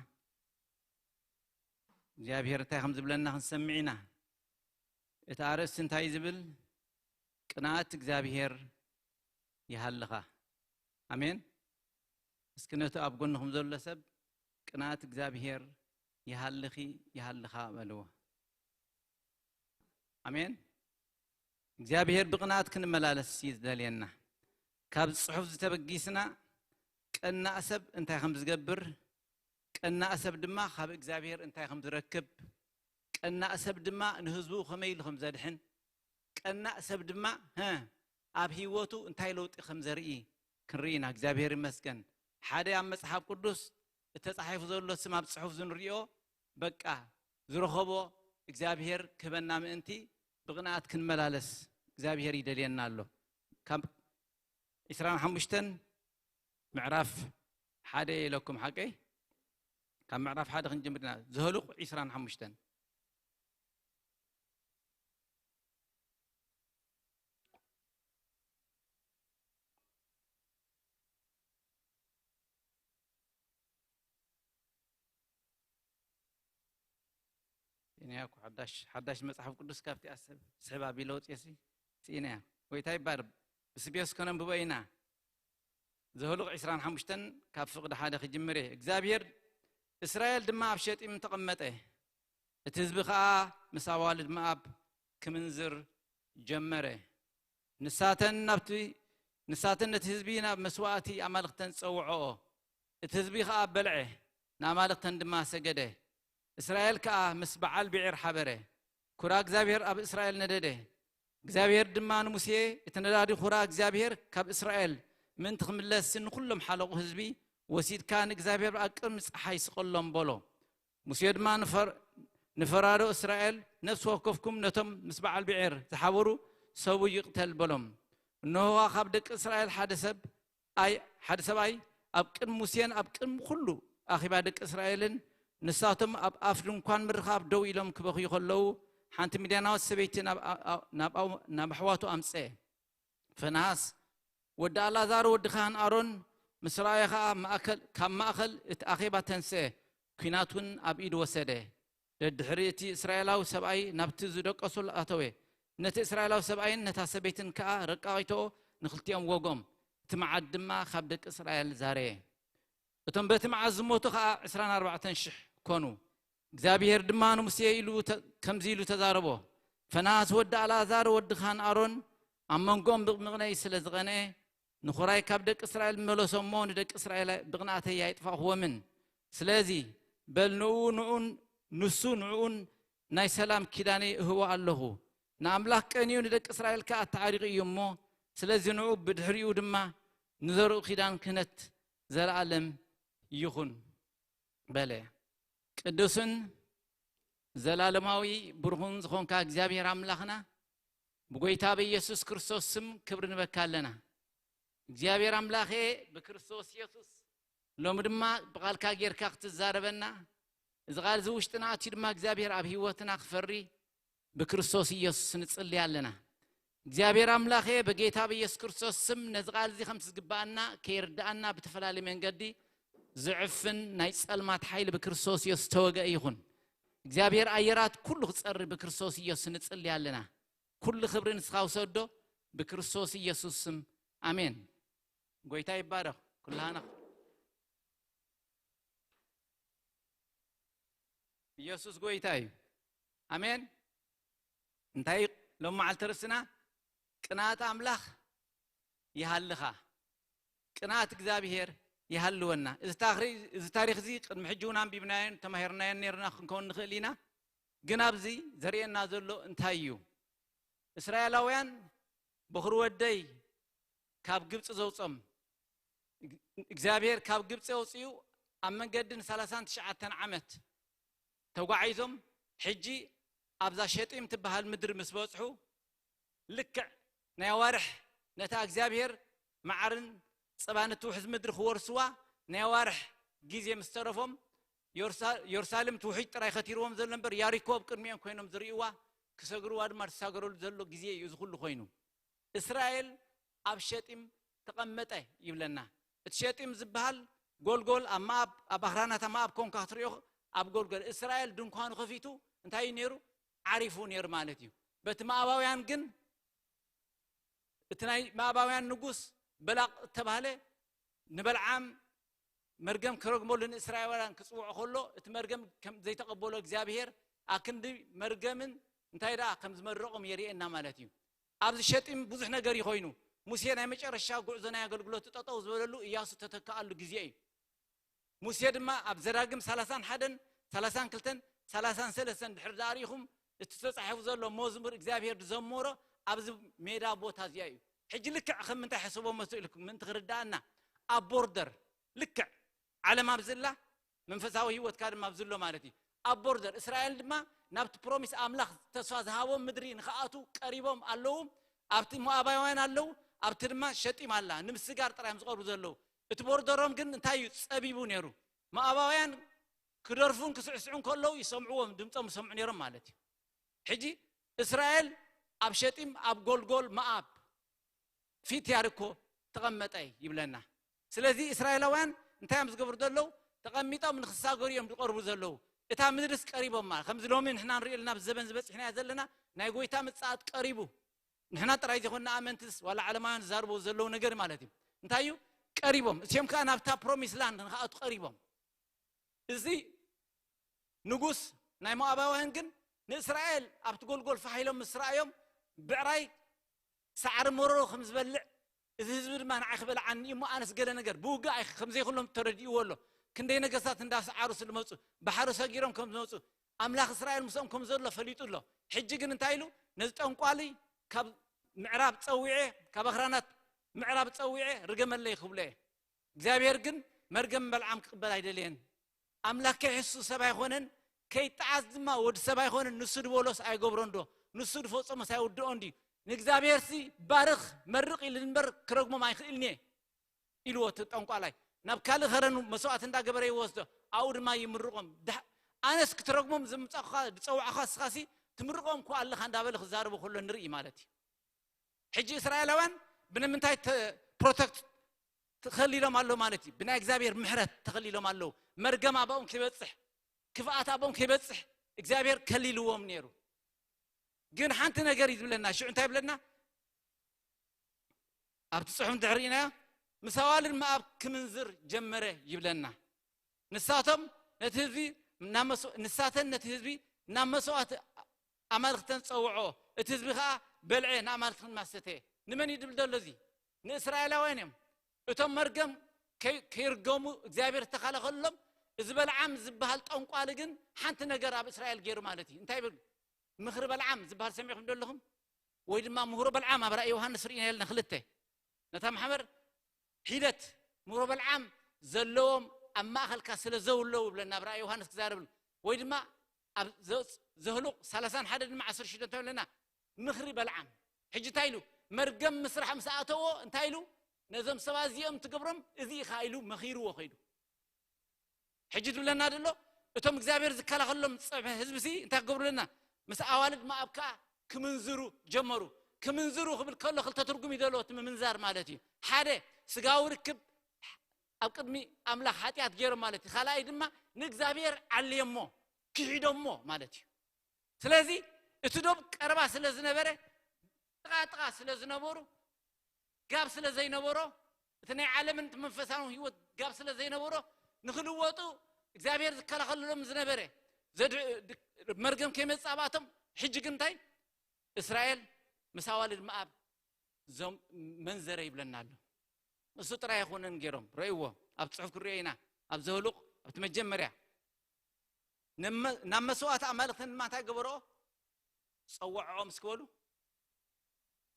እግዚኣብሔር እንታይ ከም ዝብለና ክንሰምዕ ኢና። እቲ ኣርእስቲ እንታይ ዝብል? ቅንኣት እግዚኣብሔር ይሃልኻ። ኣሜን። እስኪ ነቲ ኣብ ጎንኹም ዘሎ ሰብ ቅንኣት እግዚኣብሔር ይሃልኺ፣ ይሃልኻ በልዎ። ኣሜን። እግዚኣብሔር ብቕንኣት ክንመላለስ እዩ ዝደልየና። ካብ ጽሑፍ ዝተበጊስና ቀናእ ሰብ እንታይ ከም ዝገብር፣ ቀናእ ሰብ ድማ ካብ እግዚኣብሔር እንታይ ከም ዝረክብ፣ ቀናእ ሰብ ድማ ንህዝቡ ከመይ ኢሉ ከም ዘድሕን፣ ቀናእ ሰብ ድማ፣ ሀ፣ ኣብ ህይወቱ እንታይ ለውጢ ከም ዘርኢ ክንርኢ ኢና። እግዚኣብሔር ይመስገን። ሓደ ኣብ መጽሓፍ ቅዱስ እተጻሒፉ ዘሎ ስም ኣብ ጽሑፍ ዝንሪኦ፣ በቃ፣ ዝረኸቦ እግዚኣብሔር ክህበና ምእንቲ ብቕንኣት ክንመላለስ እግዚኣብሔር ይደልየና ኣሎ። ካብ ዒስራን ሓሙሽተን ምዕራፍ ሓደ ኢለኩም ሓቀይ? ካብ ምዕራፍ ሓደ ክንጅምር ኢና። ዘኍልቁ ዒስራን ሓሙሽተን። እኔ እኮ ሓዳሽ፣ ሓዳሽ መጽሓፍ ቅዱስ ካብቲ ኣሰብ ስሕብ ኣቢለ ወፅኤሲ ስኢነያ። ጎይታ ይባር። ብስቤስ ከነንብቦ ኢና። ዘኍልቁ ዒስራን ሓሙሽተን ካብ ፍቕዲ ሓደ ክጅምር እየ። እግዚኣብሔር፣ እስራኤል ድማ ኣብ ሸጢም ተቐመጠ፣ እቲ ህዝቢ ኸኣ ምስ ኣዋልድ መኣብ ክምንዝር ጀመረ። ንሳተን ናብቲ፣ ንሳተን ነቲ ህዝቢ ናብ መስዋእቲ ኣማልኽተን ጸውዖኦ። እቲ ህዝቢ ኸኣ በልዐ፣ ንኣማልኽተን ድማ ሰገደ። እስራኤል ከኣ ምስ በዓል ብዔር ሓበረ። ኩራ እግዚኣብሔር ኣብ እስራኤል ነደደ። እግዚኣብሔር ድማ ንሙሴ፣ እቲ ነዳዲ ኩራ እግዚኣብሔር ካብ እስራኤል ምእንቲ ክምለስ ንኹሎም ሓለቑ ህዝቢ ወሲድካ ንእግዚኣብሔር ኣብ ቅድሚ ጸሓይ ስቐሎም በሎ። ሙሴ ድማ ንፈር-፣ ንፈራዶ እስራኤል፣ ነፍሲ ወከፍኩም ነቶም ምስ በዓል ብዔር ዝሓበሩ ሰቡ ይቕተል በሎም። እንሆ፣ ካብ ደቂ እስራኤል ሓደ ሰብ ኣይ-፣ ሓደ ሰብኣይ ኣብ ቅድሚ ሙሴን ኣብ ቅድሚ ኩሉ ኣኺባ ደቂ እስራኤልን፣ ንሳቶም ኣብ ኣፍ ድንኳን ምርኻብ ደው ኢሎም ክበኽዩ ከለዉ፣ ሓንቲ ሚድያናዊት ሰበይቲ ናብ፣ ናብ፣ ናብ ኣሕዋቱ ኣምጽአ። ፈናስ፣ ወዲ ኣልኣዛር ወዲ ካህን ኣሮን ምስ ረኣየ ኸኣ ማእከል፣ ካብ ማእከል እቲ ኣኼባ ተንስአ፣ ኲናት እውን ኣብ ኢዱ ወሰደ። ደድሕሪ እቲ እስራኤላዊ ሰብኣይ ናብቲ ዝደቀሱሉ ኣተወ። ነቲ እስራኤላዊ ሰብኣይን ነታ ሰበይትን ከኣ ረቃቒቶ ንኽልቲኦም ወጎም። እቲ መዓት ድማ ካብ ደቂ እስራኤል ዛረየ። እቶም በቲ መዓት ዝሞቱ ኸኣ ዕስራን ኣርባዕተን ሽሕ ኮኑ። እግዚኣብሔር ድማ ንሙሴ ኢሉ ተ-፣ ከምዚ ኢሉ ተዛረቦ፣ ፈናስ ወዲ ኣልኣዛር ወዲ ካህን ኣሮን ኣብ መንጎኦም ብቕንእነይ ስለ ዝቐንአ፣ ንኹራይ ካብ ደቂ እስራኤል መለሶ እሞ ንደቂ እስራኤል ብቕንኣተይ ኣይጥፋእኽዎምን። ስለዚ በል ንኡ፣ ንኡን ንሱ ንኡን ናይ ሰላም ኪዳነይ እህቦ ኣለኹ። ንኣምላኽ ቀንዩ ንደቂ እስራኤል ከኣ ተዓሪቑ እዩ እሞ፣ ስለዚ ንኡ ብድሕሪኡ ድማ ንዘርኡ ኪዳን ክህነት ዘለኣለም ይኹን በለ። ቅዱስን ዘላለማዊ ብሩኽን ዝኾንካ እግዚኣብሔር ኣምላኽና፣ ብጎይታ ብኢየሱስ ክርስቶስ ስም ክብሪ ንበካ ኣለና። እግዚኣብሔር ኣምላኸ፣ ብክርስቶስ ኢየሱስ ሎሚ ድማ ብቓልካ ጌርካ ክትዛረበና፣ እዚ ቓል እዚ ውሽጥና ኣትዩ ድማ እግዚኣብሔር ኣብ ህይወትና ክፈሪ ብክርስቶስ ኢየሱስ ንጽሊ ኣለና። እግዚኣብሔር ኣምላኸ፣ በጌታ ብኢየሱስ ክርስቶስ ስም ነዚ ቓል እዚ ከምቲ ዝግብኣና ከየርድኣና ብተፈላለየ መንገዲ ዝዕፍን ናይ ጸልማት ሓይሊ ብክርስቶስ ኢየሱስ ተወግአ ይኹን። እግዚኣብሔር ኣየራት ኩሉ ክጸሪ ብክርስቶስ ኢየሱስ ንጽሊ ኣለና። ኩሉ ክብሪ ንስኻ ውሰዶ ብክርስቶስ ኢየሱስ ስም። ኣሜን። ጎይታ ይባረኽ። ኩላህና ኢየሱስ ጎይታ እዩ። ኣሜን። እንታይ ሎም መዓልቲ ርእስና? ቅንኣት ኣምላኽ ይሃልኻ። ቅንኣት እግዚኣብሔር ይሃልወና። እዚ ታኽሪ-፣ እዚ ታሪኽ እዚ ቅድሚ ሕጂ እውን ኣንቢብናዮን ተማሂርናዮን ነይርና ክንከውን ንኽእል ኢና። ግን ኣብዚ ዘርእየና ዘሎ እንታይ እዩ? እስራኤላውያን፣ በኹሪ ወደይ ካብ ግብፂ ዘውፅኦም፣ እግዚኣብሔር ካብ ግብፂ ኣውፅኡ ኣብ መንገዲ ንሰላሳን ትሽዓተን ዓመት ተጓዒዞም፣ ሕጂ ኣብዛ ሸጢም ትበሃል ምድሪ ምስ በፅሑ፣ ልክዕ ናይ ኣዋርሕ ነታ እግዚኣብሔር መዓርን ጸባን እትውሕዝ ምድሪ ክወርስዋ ናይ ኣዋርሕ ግዜ ምስ ተረፎም፣ የሩሳ-፣ የሩሳሌም እቲ ውሕጅ ጥራይ ከቲርዎም ዘሎ እምበር፣ ያሪኮ ኣብ ቅድሚኦም ኮይኖም ዝርእይዋ፣ ክሰግርዋ ድማ ዝሳገረሉ ዘሎ ግዜ እዩ። እዚ ኩሉ ኮይኑ እስራኤል ኣብ ሸጢም ተቐመጠ ይብለና። እቲ ሸጢም ዝበሃል ጎልጎል ኣብ መኣብ፣ ኣብ ኣኽራናት ኣብ መኣብ ኮንካ ክትሪኦ፣ ኣብ ጎልጎል እስራኤል ድንኳኑ ከፊቱ እንታይ እዩ ነይሩ? ዓሪፉ ነይሩ ማለት እዩ። በቲ መኣባውያን ግን እቲ ናይ መኣባውያን ንጉስ በላቕ እተባህለ ንበልዓም መርገም ክረግመሉ ንእስራኤላውያን ክጽውዖ ከሎ እቲ መርገም ከም ዘይተቐበሎ እግዚኣብሔር ኣክንዲ መርገምን እንታይ ደኣ ከም ዝመረቖም የርእየና ማለት እዩ። ኣብዚ ሸጢም ብዙሕ ነገር ይኾይኑ። ሙሴ ናይ መጨረሻ ጉዕዞ ናይ ኣገልግሎት ጠጠው ዝበለሉ እያሱ ተተክኣሉ ግዜ እዩ። ሙሴ ድማ ኣብ ዘዳግም ሰላሳን ሓደን ሰላሳን ክልተን ሰላሳን ሰለስተን ድሕር ደኣ ርኢኹም እቲ ተጻሒፉ ዘሎ መዝሙር እግዚኣብሔር ዝዘመሮ ኣብዚ ሜዳ ቦታ እዚኣ እዩ። ሕጂ ልክዕ ከም ምንታይ ሕስቦ መስሉ ኢልኩም ምእንቲ ክርዳኣና ኣብ ቦርደር ልክዕ ዓለም ኣብዝላ መንፈሳዊ ህይወትካ ድማ ኣብዝሎ ማለት እዩ። ኣብ ቦርደር እስራኤል ድማ ናብቲ ፕሮሚስ ኣምላኽ ተስፋ ዝሃቦም ምድሪ ንኽኣቱ ቀሪቦም ኣለዉ። ኣብቲ ሞኣባውያን ኣለዉ፣ ኣብቲ ድማ ሸጢም ኣላ ንምስጋር ጥራይ እዮም ዝቐርቡ ዘለዉ። እቲ ቦርደሮም ግን እንታይ እዩ ጸቢቡ ነይሩ። ሞኣባውያን ክደርፉን ክስዕስዑን ከለዉ ይሰምዕዎም፣ ድምፆም ይሰምዑ ነይሮም ማለት እዩ። ሕጂ እስራኤል ኣብ ሸጢም ኣብ ጎልጎል መኣብ ፊት ያርኮ ተቐመጠ ይብለና። ስለዚ እስራኤላውያን እንታይ እዮም ዝገብሩ ዘለዉ? ተቐሚጦም ንክሳገሩ እዮም ዝቐርቡ ዘለዉ። እታ ምድርስ ቀሪቦማ። ከምዚ ሎሚ ንሕና ንሪኦ ዘለና ኣብዚ ዘበን ዝበፂሕናዮ ዘለና ናይ ጎይታ ምፅኣት ቀሪቡ። ንሕና ጥራይ ዘይኮንና ኣመንትስ ዋላ ዓለማውያን ዝዛርቦ ዘለዉ ነገር ማለት እዩ። እንታይ እዩ? ቀሪቦም። እቲኦም ከዓ ናብታ ፕሮሚስ ላንድ ንክኣቱ ቀሪቦም። እዚ ንጉስ ናይ ሞኣባውያን ግን ንእስራኤል ኣብቲ ጎልጎል ፋሕ ኢሎም ምስ ረኣዮም ብዕራይ ሳዕሪ መረሮ ከም ዝበልዕ እዚ ህዝቢ ድማ ንዓይ ክበልዓኒ እዩ እሞ ኣነስ ገለ ነገር ብውግእ ኣይ ከም ዘይክሎም ተረዲእዎ ኣሎ። ክንደይ ነገስታት እንዳሰዓሩ ስልመፁ ባሕሪ ሰጊሮም ከም ዝመፁ ኣምላኽ እስራኤል ምስኦም ከም ዘሎ ፈሊጡ ኣሎ። ሕጂ ግን እንታይ ኢሉ ነዚ ጠንቋሊ ካብ ምዕራብ ፀዊዐ ካብ ኣኽራናት ምዕራብ ፀዊዐ ርገመለይ ክብሎ እየ። እግዚኣብሔር ግን መርገም በልዓም ክቕበል ኣይደለየን። ኣምላክ ከይሕሱ ሰብ ኣይኮነን፣ ከይጠዓስ ድማ ወዲ ሰብ ኣይኮነን። ንሱ ዝበሎስ ኣይገብሮን ዶ? ንሱ ዝፈጸሞስ ኣይውድኦን ድዩ? ንእግዚኣብሔርሲ ባርኽ መርቕ ኢሉ እምበር ክረግሞም ኣይኽእልን እየ ኢልዎ እቲ ጠንቋላይ። ናብ ካልእ ኸረኑ መስዋዕቲ እንዳገበረ ይወስዶ፣ ኣብኡ ድማ ይምርቖም። ኣነስ ክትረግሞም ዝምጻእኳ ዝጸዋዕኳ እስኻሲ ትምርቖም እኳ ኣለኻ እንዳበለ ክዛረቡ ከሎ ንርኢ ማለት እዩ። ሕጂ እስራኤላውያን ብንምንታይ ፕሮተክት ተኸሊሎም ኣለዉ ማለት እዩ። ብናይ እግዚኣብሔር ምሕረት ተኸሊሎም ኣለዉ። መርገም ኣብኦም ከይበፅሕ፣ ክፍኣት ኣብኦም ከይበፅሕ እግዚኣብሔር ከሊልዎም ነይሩ። ግን ሓንቲ ነገር እዩ ዝብለና። ሽዑ እንታይ ይብለና? ኣብቲ ፅሑፍ እንድሕር ርኢናዮ ምስ ኣዋልድ መኣብ ክምንዝር ጀመረ ይብለና። ንሳቶም ነቲ ህዝቢ ናብ መስዋ- ንሳተን ነቲ ህዝቢ ናብ መስዋእቲ ኣማልኽተን ጸውዖ፣ እቲ ህዝቢ ኸኣ በልዐ፣ ንኣማልኽተን ድማ ሰተየ። ንመን እዩ ድብል ዘሎ እዚ? ንእስራኤላውያን እዮም። እቶም መርገም ከይ- ከይርገሙ እግዚኣብሔር ዝተኸላኸለሎም እዚ በልዓም ዝበሃል ጠንቋሊ ግን ሓንቲ ነገር ኣብ እስራኤል ገይሩ ማለት እዩ። እንታይ ይብል? ምኽሪ በልዓም ዝበሃል ሰሚዕኩም ዶ ኣለኹም? ወይ ድማ ምሁሮ በልዓም ኣብ ራእይ ዮሃንስ ርኢና የለና ክልተ ነታ ማሕበር ሒደት ምሮ በልዓም ዘለዎም ኣብ ማእኸልካ ስለ ዘውለዉ ብለና ኣብ ራእይ ዮሃንስ ክዛረብሉ ወይ ድማ ኣብ ዘ- ዘህሉቕ ሰላሳን ሓደ ድማ ዓሰርተ ሽዱሽተ ብለና ምኽሪ በልዓም። ሕጂ እንታይ ኢሉ? መርገም ምስራሕ ምስ ኣተዎ እንታይ ኢሉ? ነዞም ሰባት እዚኦም ትገብሮም እዚ ኢኻ ኢሉ መኺርዎ ከይዱ። ሕጂ ዝብለና ዘሎ እቶም እግዚኣብሔር ዝከላኸሎም ዝፀብሐ ህዝቢ ሲ እንታይ ክገብሩ ኣለና? ምስ ኣዋልድ መኣብ ከዓ ክምንዝሩ ጀመሩ። ክምንዝሩ ክብል ከሎ ክልተ ትርጉም እዩ ዘለዎ እቲ ምምንዛር ማለት እዩ። ሓደ ስጋዊ ርክብ ኣብ ቅድሚ ኣምላኽ ሓጢኣት ገይሮም ማለት እዩ። ካልኣይ ድማ ንእግዚኣብሔር ዓልየሞ ክሒዶሞ ማለት እዩ። ስለዚ እቲ ዶብ ቀረባ ስለ ዝነበረ ጥቓ ጥቓ ስለ ዝነበሩ ጋብ ስለ ዘይነበሮ እቲ ናይ ዓለምን እቲ መንፈሳዊ ህይወት ጋብ ስለ ዘይነበሮ ንክልወጡ እግዚኣብሔር ዝከላኸለሎም ዝነበረ ዘድ- ድ- መርገም ከይመፅእ ኣብኣቶም ሕጂ ግን እንታይ እስራኤል ምስ ኣዋልድ መኣብ ዞም መንዘረ ይብለና ኣሎ። እሱ ጥራይ ኣይኮነን ገይሮም ረእይዎ ኣብ ፅሑፍ ክሪኦ ኢና ኣብ ዘህሉቕ ኣብቲ መጀመርያ ነመ- ናብ መስዋእቲ ኣማልኽትን ድማ እንታይ ገበርኦ ፀወዐኦ ምስ ክበሉ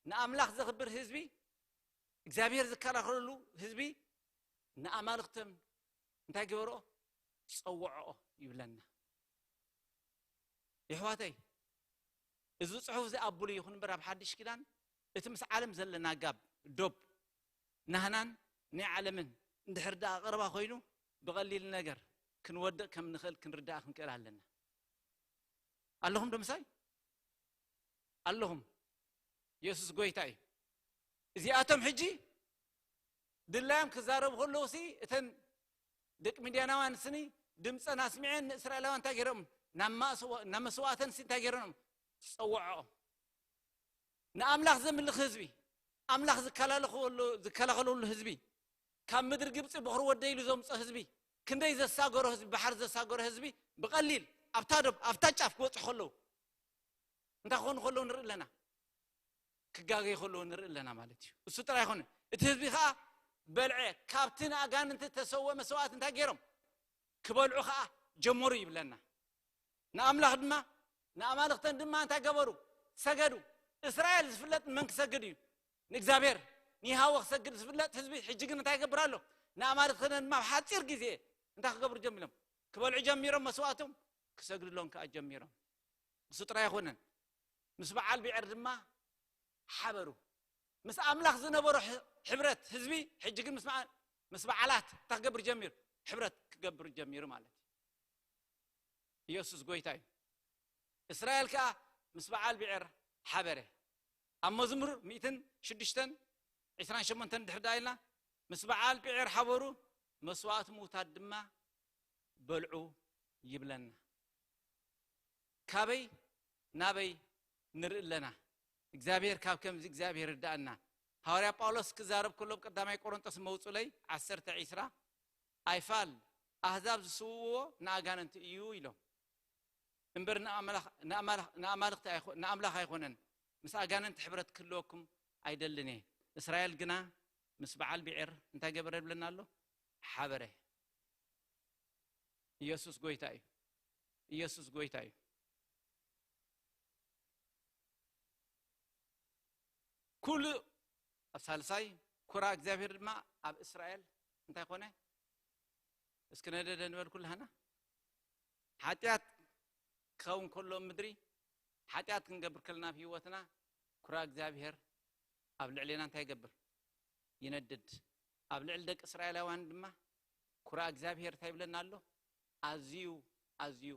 ንኣምላኽ ዘኽብር ህዝቢ እግዚኣብሔር ዝከላኸለሉ ህዝቢ ንኣማልኽቶም እንታይ ገበርኦ ፀወዐኦ ይብለና። ይሕዋተይ እዚ ፅሑፍ እዚ ኣብሉ ይኹን እምበር ኣብ ሓድሽ ኪዳን እቲ ምስ ዓለም ዘለና ጋብ ዶብ ናህናን ናይ ዓለምን እንድሕር ደኣ ቀረባ ኮይኑ ብቐሊል ነገር ክንወድቕ ከም ንኽእል ክንርዳእ ክንክእል ኣለና። ኣለኹም ዶ ምሳይ? ኣለኹም። የሱስ ጎይታ እዩ። እዚኣቶም ሕጂ ድላዮም ክዛረቡ ከለዉ ሲ እተን ደቂ ሚድያናውያን ስኒ ድምፀን ኣስሚዐን ንእስራኤላውያን እንታይ ገይሮም ናብ ማእስዋ- ናብ መስዋእተን ሲ እንታይ ገይሮም ጸውዖ ንኣምላኽ ዘምልኽ ህዝቢ ኣምላኽ ዝከላለኸሉ- ዝከላኸለሉ ህዝቢ ካብ ምድሪ ግብፂ በኽሪ ወደ ኢሉ ዘምፀ ህዝቢ ክንደይ ዘሳገሮ ህዝቢ ባሕር ዘሳገሮ ህዝቢ ብቐሊል ኣብታ ዶብ ኣብታ ጫፍ ክበፅሑ ከለዉ እንታይ ክኾኑ ከለዉ ንርኢ ኣለና። ክጋገዩ ከለዉ ንርኢ ኣለና ማለት እዩ። እሱ ጥራይ ኣይኮነ እቲ ህዝቢ ከዓ በልዐ ካብቲ ንኣጋንንቲ ተሰወ መስዋዕት እንታይ ገይሮም ክበልዑ ከዓ ጀመሩ ይብለና። ንኣምላኽ ድማ ንኣማልኽተን ድማ እንታይ ገበሩ? ሰገዱ። እስራኤል ዝፍለጥ ንመን ክሰግድ እዩ? ንእግዚኣብሔር ንይሃወ ክሰግድ ዝፍለጥ ህዝቢ ሕጂ ግን እንታይ ይገብር ኣሎ? ንኣማልኽተን ድማ ኣብ ሓፂር ግዜ እንታይ ክገብሩ ጀሚሮም? ክበልዑ ጀሚሮም መስዋእቶም ክሰግድሎም ከዓ ጀሚሮም። እሱ ጥራይ ኣይኮነን ምስ በዓል ብዕር ድማ ሓበሩ። ምስ ኣምላኽ ዝነበሮ ሕብረት ህዝቢ ሕጂ ግን ምስ በዓላት እንታይ ክገብር ጀሚሩ? ሕብረት ክገብር ጀሚሩ ማለት እዩ። ኢየሱስ ጎይታ እዩ። እስራኤል ከዓ ምስ በዓል ብዕር ሓበረ። ኣብ መዝሙር ሚእትን ሽዱሽተን ዕስራን ሸሞንተን ድሕር ደኣ ኢልና ምስ በዓል ብዕር ሓበሩ፣ መስዋእቲ ምውታት ድማ በልዑ ይብለና። ካበይ ናበይ ንርኢ ኣለና? እግዚኣብሔር ካብ ከምዚ እግዚኣብሔር ይርዳእና። ሃዋርያ ጳውሎስ ክዛረብ ከሎ ኣብ ቀዳማይ ቆሮንጦስ መውፁለይ ዓሰርተ ዕስራ ኣይፋል ኣህዛብ ዝስውዎ ንኣጋንንቲ እዩ ኢሎም እምበር ንኣማልኽቲ ንኣምላኽ ኣይኮነን። ምስ ኣጋንንቲ ሕብረት ክህልወኩም ኣይደልን እየ። እስራኤል ግና ምስ በዓል ብዔር እንታይ ገበረ ይብለና ኣሎ? ሓበረ። ኢየሱስ ጎይታ እዩ። ኢየሱስ ጎይታ እዩ። ኩሉ ኣብ ሳልሳይ ኩራ እግዚኣብሔር ድማ ኣብ እስራኤል እንታይ ኮነ? እስኪ ነደደ ንበል ኩላህና። ሓጢኣት ክኸውን ከሎ ምድሪ ሓጢኣት ክንገብር ከለና ኣብ ህይወትና ኩራ እግዚኣብሔር ኣብ ልዕሌና እንታይ ይገብር? ይነድድ። ኣብ ልዕሊ ደቂ እስራኤላውያን ድማ ኩራ እግዚኣብሔር እንታይ ይብለና ኣሎ? ኣዝዩ ኣዝዩ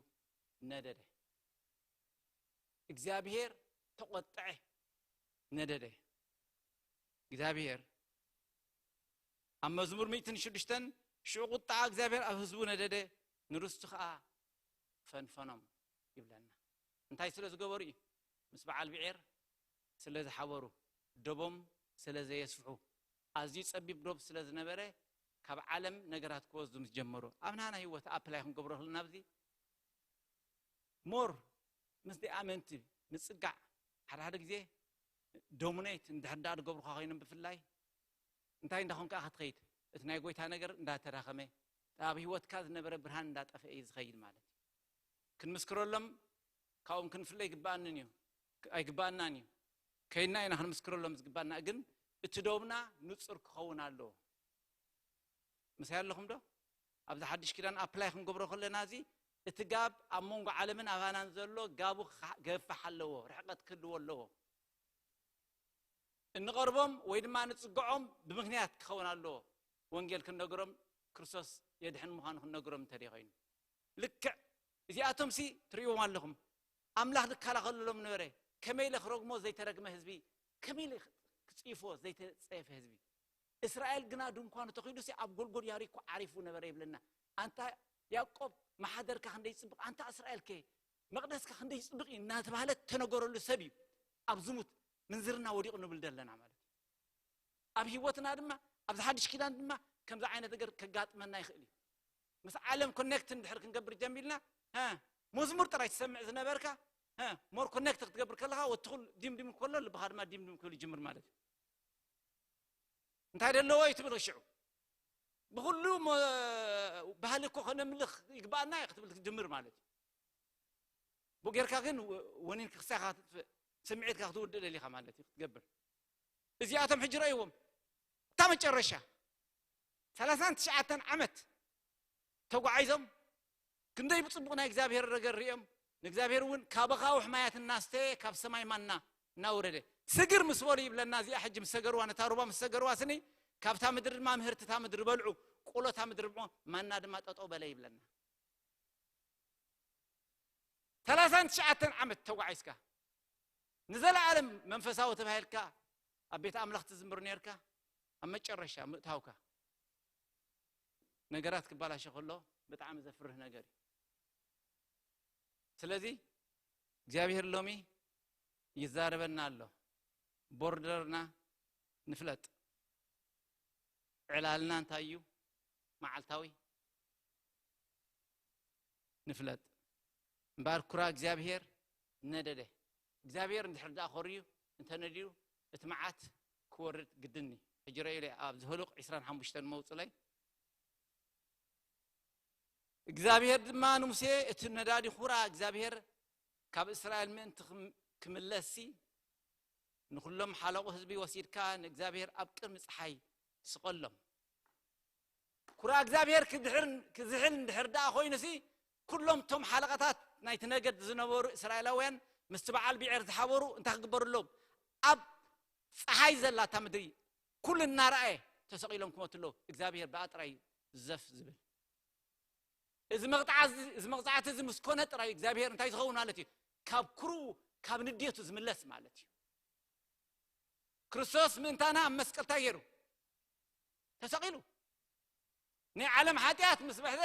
ነደደ። እግዚኣብሔር ተቆጥዐ፣ ነደደ። እግዚኣብሔር ኣብ መዝሙር ሚእትን ሽዱሽተን ሽዑ ቁጣ እግዚኣብሔር ኣብ ህዝቡ ነደደ፣ ንርስቱ ከዓ ፈንፈኖም ይብለና። እንታይ ስለ ዝገበሩ እዩ? ምስ በዓል ብዔር ስለ ዝሓበሩ፣ ደቦም ስለ ዘየስፍሑ፣ ኣዝዩ ጸቢብ ዶብ ስለ ዝነበረ ካብ ዓለም ነገራት ክወስዱ ምስ ጀመሩ ኣብ ናና ህይወት ኣፕላይ ክንገብሮ ከለና ኣብዚ ሞር ምስ ደይ ኣመንቲ ምጽጋዕ ሓደ ሓደ ግዜ ዶሚኔት እንድሕር ደኣ ዝገብሩኻ ኮይኖም ብፍላይ እንታይ እንዳኾንካ ኢኻ ትኸይድ? እቲ ናይ ጎይታ ነገር እንዳተዳኸመ ኣብ ህይወትካ ዝነበረ ብርሃን እንዳጠፍአ እዩ ዝኸይድ ማለት እዩ። ክንምስክረሎም ካብኦም ክንፍለ ይግባኣንን እዩ ኣይግባኣናን እዩ። ከይና ኢና ክንምስክረሎም ዝግባና ግን እቲ ዶብና ንጹር ክኸውን ኣለዎ። ምሳይ ኣለኹም ዶ? ኣብዚ ሓድሽ ኪዳን ኣፕላይ ክንገብሮ ከለና እዚ እቲ ጋብ ኣብ መንጎ ዓለምን ኣባናን ዘሎ ጋቡ ክገፍሕ ኣለዎ፣ ርሕቀት ክህልዎ ኣለዎ። እንቐርቦም ወይ ድማ ንጽግዖም ብምኽንያት ክኸውን ኣለዎ። ወንጌል ክንነግሮም ክርስቶስ የድሕን ምዃኑ ክንነግሮም እንተደይ ኮይኑ ልክዕ እዚኣቶም ሲ ትርእዎም ኣለኹም። ኣምላኽ ዝከላኸለሎም ነበረ። ከመይ ኢለ ክረግሞ ዘይተረግመ ህዝቢ፣ ከመይ ኢለ ክጽይፎ ዘይተጸየፈ ህዝቢ። እስራኤል ግና ድንኳኑ ተኺሉ ሲ ኣብ ጎልጎል ያሪኮ ዓሪፉ ነበረ ይብለና። ኣንታ ያዕቆብ መሓደርካ ክንደይ ጽብቕ፣ ኣንታ እስራኤል ከ መቕደስካ ክንደይ ጽብቕ እዩ እናተባህለ ተነገረሉ ሰብ እዩ። ኣብ ዝሙት ምንዝርና ወዲቑ ንብል ዘለና ማለት እዩ። ኣብ ህይወትና ድማ ኣብዚ ሓድሽ ኪዳን ድማ ከምዚ ዓይነት ነገር ከጋጥመና ይኽእል እዩ። ምስ ዓለም ኮኔክት እንድሕር ክንገብር ጀሚርና መዝሙር ጥራይ ትሰምዕ ዝነበርካ ሞር ኮኔክት ክትገብር ከለካ ወትኹል ዲምዲም ከሎ ልብኻ ድማ ዲምዲም ክብል ይጅምር ማለት እዩ። እንታይ ደለዎ እዩ ትብል ሽዑ ብኩሉ ባህሊ እኮ ከነምልኽ ይግባኣና እዩ ክትብል ትጅምር ማለት እዩ። ብኡ ጌርካ ግን ወኒን ክሳኻ ስምዒትካ ክትውድእ ደሊኻ ማለት እዩ ክትገብር። እዚኣቶም ሕጂ ረእይዎም እታ መጨረሻ ሰላሳን ትሽዓተን ዓመት ተጓዒዞም ክንደይ ብጽቡቕ ናይ እግዚኣብሔር ነገር ርኦም ንእግዚኣብሔር እውን ካብ ኣኻውሕ ማያት እናስተየ ካብ ሰማይ ማና እናወረደ ስግር ምስ በሉ ይብለና። እዚኣ ሕጂ ምስ ሰገርዋ ነታ ሩባ ምስ ሰገርዋ ስኒ ካብታ ምድሪ ድማ ምህርትታ ምድሪ በልዑ ቆሎታ ምድሪ ብዖ ማና ድማ ጠጠው በለ ይብለና። ሰላሳን ትሽዓተን ዓመት ተጓዒዝካ ንዘለዓለም መንፈሳዊ ተባሂልካ ኣብ ቤት ኣምላኽ ትዝምር ነርካ፣ ኣብ መጨረሻ ምእታውካ ነገራት ክባላሸ ከሎ ብጣዕሚ ዘፍርህ ነገር እዩ። ስለዚ እግዚኣብሔር ሎሚ ይዛረበና ኣሎ። ቦርደርና ንፍለጥ፣ ዕላልና እንታይ እዩ መዓልታዊ ንፍለጥ። እምበኣር ኩራ እግዚኣብሔር ነደደ። እግዚኣብሔር እንድሕር ደኣ ኮርዩ እንተነድዩ እቲ መዓት ክወርድ ግድን እዩ። ሕጂ ረእዩለ ኣብ ዝህሉቕ ዕስራን ሓሙሽተን መውፅለይ እግዚኣብሔር ድማ ንሙሴ እቲ ነዳዲ ኩራ እግዚኣብሔር ካብ እስራኤል ምእንቲ ክም- ክምለስሲ ንኩሎም ሓለቑ ህዝቢ ወሲድካ ንእግዚኣብሔር ኣብ ቅድሚ ፀሓይ ስቐሎም። ኩራ እግዚኣብሔር ክድሕር ክዝሕል እንድሕር ደኣ ኮይኑሲ ኩሎም እቶም ሓለቓታት ናይቲ ነገድ ዝነበሩ እስራኤላውያን ምስቲ በዓል ብዔር ዝሓበሩ እንታይ ክግበሩ ኣለዎም? ኣብ ፀሓይ ዘላታ ምድሪ ኩሉ እናረኣየ ተሰቒሎም ክመቱ ኣለዉ። እግዚኣብሔር ብኣ ጥራይ ዘፍ ዝብል እዚ መቕጣዕ እዚ- እዚ መቕፃዕቲ እዚ ምስ ኮነ ጥራይ እግዚኣብሔር እንታይ ዝኸውን ማለት እዩ? ካብ ኩርኡ ካብ ንዴቱ ዝምለስ ማለት እዩ። ክርስቶስ ምእንታና ኣብ መስቀል እንታይ ገይሩ? ተሰቒሉ። ናይ ዓለም ሓጢኣት ምስ በሕተ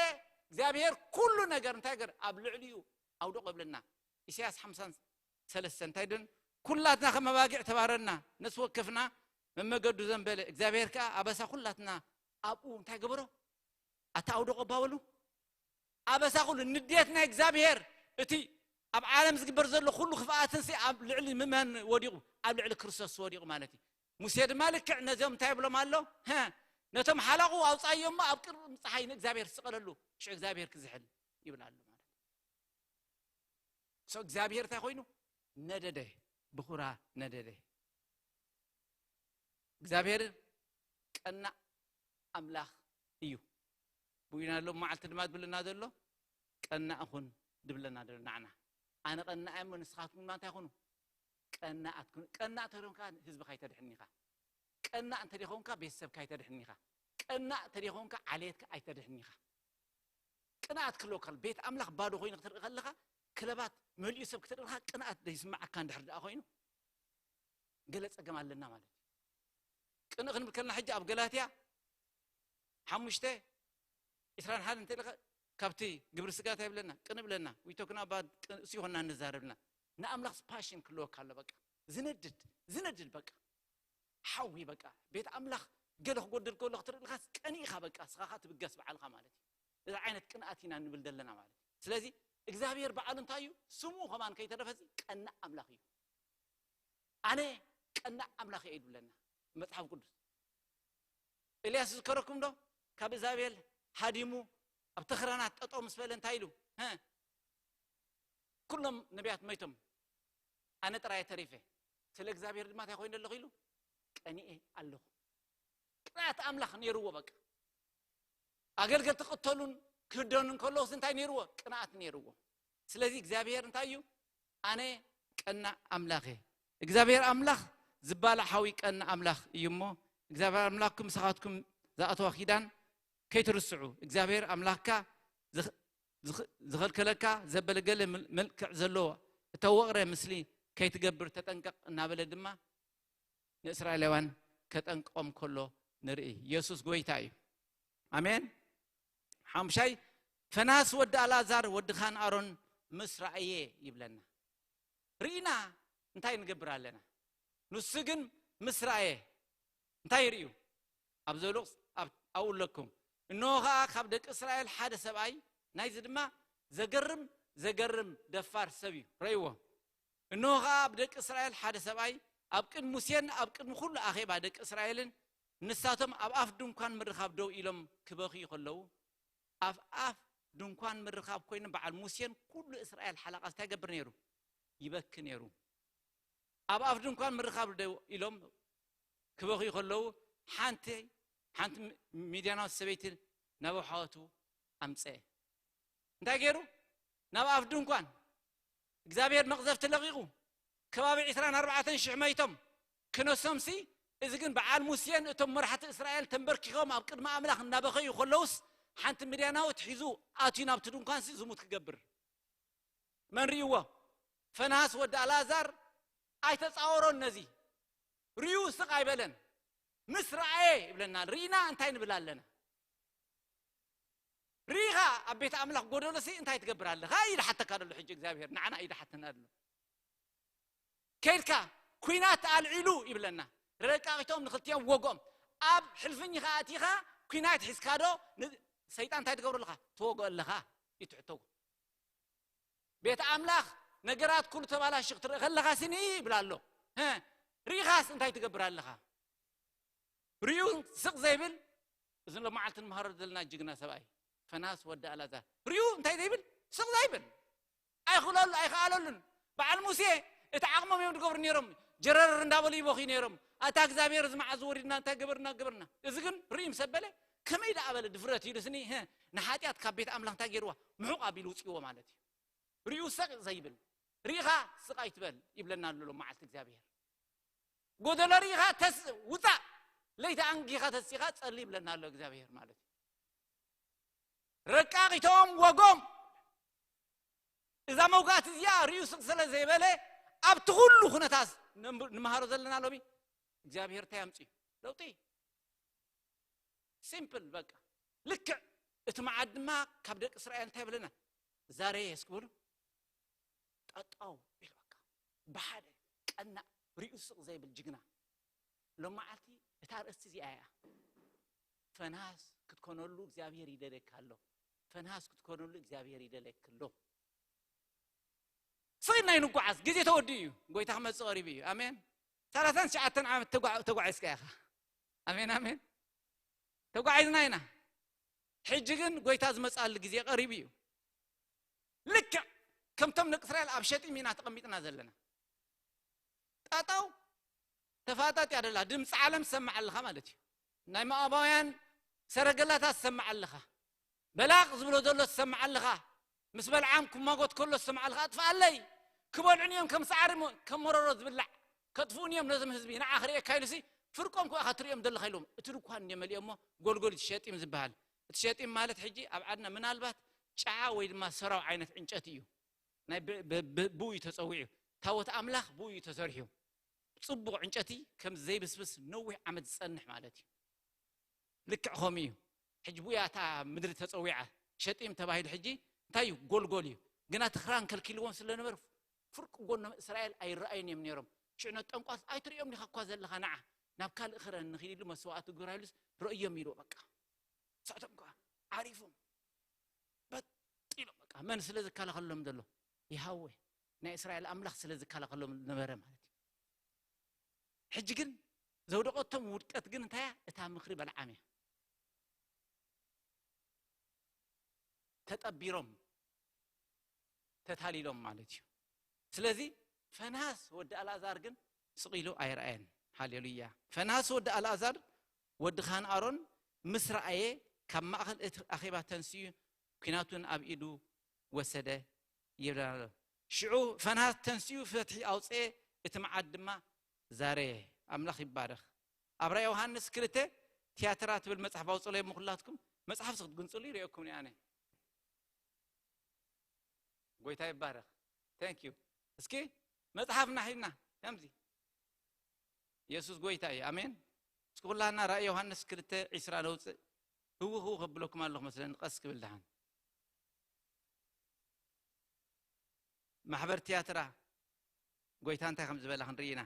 እግዚኣብሔር ኩሉ ነገር እንታይ ገር ኣብ ልዕሊኡ ኣውደቆ ይብለና። ኢሳያስ ሓምሳን ሰለስተን እንታይ ድን ኩላትና ከም ኣባጊዕ ተባረርና፣ ነፍሲ ወከፍና መመገዱ ዘንበለ፣ እግዚኣብሔር ከኣ ኣበሳ ኩላትና ኣብኡ እንታይ ገበሮ? ኣታ ኣውደቆ ባበሉ። ኣበሳ ኩሉ ንዴት ናይ እግዚኣብሔር እቲ ኣብ ዓለም ዝግበር ዘሎ ኩሉ ክፍኣትንሲ ኣብ ልዕሊ ምመን ወዲቑ? ኣብ ልዕሊ ክርስቶስ ወዲቑ ማለት እዩ። ሙሴ ድማ ልክዕ ነዚኦም እንታይ ይብሎም ኣሎ? "ሀ፣ ነቶም ሓላቑ ኣውጻእዮ እሞ ኣብ ቅድሚ ፀሓይ ንእግዚኣብሔር ስቐለሉ፣ ሽዑ እግዚኣብሔር ክዝሕል" ይብል ኣሎ ማለት እዩ። ሶ እግዚኣብሔር እንታይ ኮይኑ? ነደደ፣ ብኹራ ነደደ። እግዚኣብሔር ቀናእ ኣምላኽ እዩ። ብኢና ኣሎ መዓልቲ ድማ ዝብለና ዘሎ ቀናእ ኩን ዝብለና ዘሎ ንዓና። ኣነ ቀናእ እየ እሞ ንስኻትኩም ድማ እንታይ ኩኑ? ቀናኣት ኩኑ። ቀናእ ተደይኮንካ ህዝብኻ ኣይተድሕንን ኢኻ። ቀናእ እንተደይኮንካ ቤተሰብካ ኣይተድሕንን ኢኻ። ቀናእ እንተደይኮንካ ዓሌትካ ኣይተድሕንን ኢኻ። ቅንኣት ክህልወካ ኣሎ። ቤት ኣምላኽ ባዶ ኮይኑ ክትርኢ ከለኻ፣ ክለባት መሊኡ ሰብ ክትርኢ ከለኻ ቅንኣት ዘይስምዓካ እንድሕር ደኣ ኮይኑ ገለ ጸገም ኣለና ማለት እዩ። ቅንእ ክንብል ከለና ሕጂ ኣብ ገላትያ ሓሙሽተ ዕስራን ሓደን እንተ ኢልካ ካብቲ ግብሪ ስጋ እንታይ ይብለና? ቅንእ ብለና። We talking about ቅንእ እሱ ይኾንና ንዛረብና። ንኣምላኽ ፓሽን ክህልወካ ኣሎ በቃ። ዝነድድ፣ ዝነድድ በቃ። ሓዊ በቃ። ቤት ኣምላኽ ገለ ክጎድል ከሎ ክትርኢ ኢልካስ ቀኒእኻ በቃ። ስኻኻ ትብገስ በዓልኻ ማለት እዩ። እዚ ዓይነት ቅንኣት ኢና ንብል ዘለና ማለት እዩ። ስለዚ እግዚኣብሔር በዓሉ እንታይ እዩ? ስሙ ከማን ከይተረፈ እዚ ቀናእ ኣምላኽ እዩ። ኣነ ቀናእ ኣምላኽ እየ እዩ ዝብለና መጽሓፍ ቅዱስ። ኤልያስ ዝከረኩም ዶ? ካብ እዛቤል ሃዲሙ ኣብ ተኽራናት ጠጠው ምስ በለ እንታይ ኢሉ? "ሀ፣ ኩሎም ነቢያት መይቶም፣ ኣነ ጥራይ ተሪፈ። ስለ እግዚኣብሔር ድማ እንታይ ኮይኑ ኣለኹ?" ኢሉ፣ "ቀኒኤ ኣለኹ።" ቅንኣት ኣምላኽ ነይርዎ በቃ። ኣገልገልቲ ክቕተሉን ክህደኑን ከለውስ እንታይ ነይርዎ? ቅንኣት ነይርዎ። ስለዚ እግዚኣብሔር እንታይ እዩ? ኣነ ቀናእ ኣምላኽ እየ። እግዚኣብሔር ኣምላኽ ዝባላዕ ሓዊ ቀናእ ኣምላኽ እዩ እሞ፣ እግዚኣብሔር ኣምላኽኩም ምሳኻትኩም ዝኣተዋ ኪዳን ከይትርስዑ። እግዚኣብሔር ኣምላኽካ ዝኽ- ዝኽ- ዝኸልከለካ ዘበለ ገለ ምል- መልክዕ ዘለዎ እተወቕረ ምስሊ ከይትገብር ተጠንቀቕ እናበለ ድማ ንእስራኤላውያን ከጠንቅቖም ከሎ ንርኢ። ኢየሱስ ጎይታ እዩ። ኣሜን። ሓሙሻይ፣ ፈናስ ወዲ ኣልኣዛር ወዲ ካህን ኣሮን ምስ ረኣየ ይብለና። ርኢና እንታይ ንገብር ኣለና? ንሱ ግን ምስ ረኣየ እንታይ ርእዩ? ኣብ ዘሉቕ ኣብ- ኣብኡ ኣለኩም። እንሆ ኸኣ ካብ ደቂ እስራኤል ሓደ ሰብኣይ፣ ናይዚ ድማ ዘገርም ዘገርም ደፋር ሰብ እዩ። ረእይዎ። እንሆ ኸኣ ኣብ ደቂ እስራኤል ሓደ ሰብኣይ፣ ኣብ ቅድሚ ሙሴን ኣብ ቅድሚ ኩሉ ኣኼባ ደቂ እስራኤልን፣ ንሳቶም ኣብ ኣፍ ድንኳን ምርኻብ ደው ኢሎም ክበኽዩ ከለዉ፣ ኣብ ኣፍ ድንኳን ምርኻብ ኮይኑ በዓል ሙሴን ኩሉ እስራኤል ሓለቓ እንታይ ይገብር ነይሩ? ይበኪ ነይሩ። ኣብ ኣፍ ድንኳን ምርኻብ ደው ኢሎም ክበኽዩ ከለዉ፣ ሓንቲ ሓንቲ ሚድያናዊት ሰበይቲ ናብ ኣሕዋቱ ኣምፀአ። እንታይ ገይሩ? ናብ ኣፍ ድንኳን እግዚኣብሔር መቕዘፍቲ ለቒቑ፣ ከባቢ ዕስራን ኣርባዕተን ሽሕ መይቶም ክነሶምሲ፣ እዚ ግን በዓል ሙሴን እቶም መራሕቲ እስራኤል ተንበርኪኾም ኣብ ቅድሚ ኣምላኽ እናበኸዩ ከለውስ፣ ሓንቲ ምድያናዊት ሒዙ ኣትዩ ናብቲ ድንኳንሲ ዝሙት ክገብር። መን ርእይዎ? ፈናስ ወዲ ኣልኣዛር ኣይተጻወሮን ነዚ። ርዩ ስቕ ኣይበለን። ምስ ረኣየ ይብለና። ርኢና እንታይ ንብል ኣለና? ርኢኻ ኣብ ቤት ኣምላኽ ጎደሎሲ እንታይ ትገብር ኣለኻ? ይድሓተካ ደሎ ሕጂ እግዚኣብሔር። ንዓና ይድሓተና ደሎ። ከይድካ ኲናት ኣልዒሉ ይብለና። ረቃቂቶም ንኽልቲኦም ወጎም። ኣብ ሕልፍኝ ኸኣ ኣቲኻ ኲናት ሒዝካ ዶ ን-፣ ሰይጣን እንታይ ትገብሮ ኣለኻ? ትወግኦ ኣለኻ። ይትሕተዎ። ቤት ኣምላኽ ነገራት ኩሉ ተባላሽ ክትርኢ ከለኻ ስኒ ይብል ኣሎ። እ፣ ርኢኻስ እንታይ ትገብር ኣለኻ? ርዩ ስቕ ዘይብል፣ እዚ ሎመዓልቲ ንመሃሮ ዘለና ጅግና ሰብኣይ ፈናስ ወዲ ኣልኣዛር። ርዩ እንታይ ዘይብል? ስቕ ዘይብል። ኣይኽእለሉ፣ ኣይኸኣለሉን። በዓል ሙሴ እቲ ዓቕሞም እዮም ዝገብሩ ነይሮም። ጀረር እንዳበሉ ይበኽዩ ነይሮም። ኣታ እግዚኣብሔር እዚ መዓዝ ወሪድና እንታይ ገበርና ገበርና። እዚ ግን ርኢ ምስ ኣበለ ከመይ ደኣ በለ ድፍረት ኢሉ ስኒ፣ ህ፣ ንሓጢኣት ካብ ቤት ኣምላኽ እንታይ ገይርዋ? ምሑቕ ኣቢሉ ውፅእዎ ማለት እዩ። ርዩ ሰቕ ዘይብል። ርኢኻ ስቕ ኣይትበል ይብለና ኣሎ ሎመዓልቲ እግዚኣብሔር። ጎደሎ ርኢኻ ተስ-፣ ውፃእ። ለይቲ ኣንጊኻ ተሲኻ ጸሊ ይብለና ኣሎ እግዚኣብሔር ማለት እዩ። ረቃቂቶም ወጎም። እዛ መውጋእቲ እዚኣ ርዩ ስቕ ስለ ዘይበለ ኣብቲ ኩሉ ኩነታት ነንብ-፣ ንመሃሮ ዘለና ሎሚ እግዚኣብሔር እንታይ ኣምፅኡ? ለውጢ። ሲምፕል በቃ። ልክዕ እቲ መዓት ድማ ካብ ደቂ እስራኤል እንታይ ብለና? ዛሬ እስክብሉ ጠጠው ኢሉ በቃ ብሓደ ቀናእ ርኡ ስቕ ዘይብል ጅግና። ሎመዓልቲ እታ ኣርእስቲ እዚኣ እያ። ፈናስ ክትኮነሉ እግዚኣብሔር ይደልየካ ኣሎ። ፈናስ ክትኮነሉ እግዚኣብሔር ይደልየካ ኣሎ። ስቕ ኢልና ንጓዓዝ፣ ግዜ ተወዲኡ እዩ። ጎይታ ክመጽእ ቀሪቡ እዩ። ኣሜን። ሰላሳን ትሽዓተን ዓመት ተጓ-፣ ተጓዒዝካ ኢኻ። ኣሜን፣ ኣሜን። ተጓዒዝና ኢና። ሕጂ ግን ጎይታ ዝመጽኣሉ ግዜ ቀሪቡ እዩ። ልክዕ ከምቶም ደቂ እስራኤል ኣብ ሸጢም ኢና ተቐሚጥና ዘለና። ጠጠው ተፋጠጥ እያ ደላ። ድምፂ ዓለም ትሰምዕ ኣለኻ ማለት እዩ። ናይ ሞኣባውያን ሰረገላታት ትሰምዕ ኣለኻ። በላቕ ዝብሎ ዘሎ ትሰምዕ ኣለኻ። ምስ በልዓም ክማጎት ከሎ ትሰምዕ ኣለኻ። ኣጥፍኣለይ፣ ክበልዑን እዮም ከም ሳዕሪ ሞ-፣ ከም መረሮ ዝብላዕ። ከጥፍኡን እዮም ነዞም ህዝቢ፣ ንዓ ክርእየካ ኢሉሲ ፍርቆም ክኣ ትርእዮም ዘለኻ ኢሎም። እቲ ድኳን እንደ መሊኦሞ ጎልጎል እቲ ሸጢም ዝበሃል። እቲ ሸጢም ማለት ሕጂ ኣብ ዓድና ምናልባት ጨዓ ወይ ድማ ሰራው ዓይነት ዕንጨቲ እዩ። ናይ ብ-፣ ብ-፣ ብ-፣ ብኡ እዩ ተጸዊዑ። ታቦት ኣምላኽ ብኡ እዩ ተሰሪሑ። ጽቡቕ ዕንጨቲ ከም ዘይብስብስ ነዊሕ ዓመት ዝጸንሕ ማለት እዩ። ልክዕ ከምኡ እዩ። ሕጂ ብኡ እያ እታ ምድሪ ተጸዊዓ። ሸጢም ተባሂሉ ሕጂ እንታይ እዩ? ጎልጎል እዩ። ግና እቲ ክራን ከልኪልዎም ስለ ነበር ፍርቂ ጎኖም እስራኤል ኣይረኣዩን እዮም ነይሮም። ሽዑ ነቲ ጠንቋል ኣይትርእዮም ዲኻ እኳ ዘለኻ ንዓ ናብ ካልእ ክረን ንኺድ ኢሉ መስዋእቲ ግብራ ኢሉስ ረእዮም ኢሉ በቃ። ንሳቶም ከኣ ዓሪፎም በጥ ኢሎም በቃ። መን ስለ ዝከላኸሎም ዘሎ? ይሃወ ናይ እስራኤል ኣምላኽ ስለ ዝከላኸሎም ነበረ ማለት እዩ። ሕጂ ግን ዘውደቐቶም ውድቀት ግን እንታይ እያ? እታ ምኽሪ በልዓም እያ። ተጠቢሮም ተታሊሎም ማለት እዩ። ስለዚ ፈንሃስ ወዲ ኣልኣዛር ግን ስቕ ኢሉ ኣይረኣየን። ሃሌሉያ። ፈንሃስ ወዲ ኣልኣዛር ወዲ ካህን ኣሮን ምስ ረኣየ ካብ ማእከል እቲ ኣኼባ ተንስኡ ኲናቱን ኣብ ኢዱ ወሰደ ይብለና ኣሎ። ሽዑ ፈንሃስ ተንስኡ ፍትሒ ኣውፅኤ፣ እቲ መዓት ድማ ዛረየ። ኣምላኽ ይባረኽ። ኣብ ራእይ ዮሃንስ ክልተ ቲያትራ ትብል መጽሓፍ ኣውፅለይ እሞ ኩላትኩም መጽሓፍ ክትግንፅሉ ይርእየኩም እየ ኣነ። ጎይታ ይባረኽ። Thank you። እስኪ መጽሓፍና ሒድና ከምዚ የሱስ ጎይታ እዩ። ኣሜን። እስኪ ኩላና ራእይ ዮሃንስ ክልተ ዒስራ ነውፅእ። ህው ህው ከብለኩም ኣለኹ መስለኒ፣ ቀስ ክብል ደሓን። ማሕበር ቲያትራ ጎይታ እንታይ ከም ዝበላ ክንርኢ ኢና።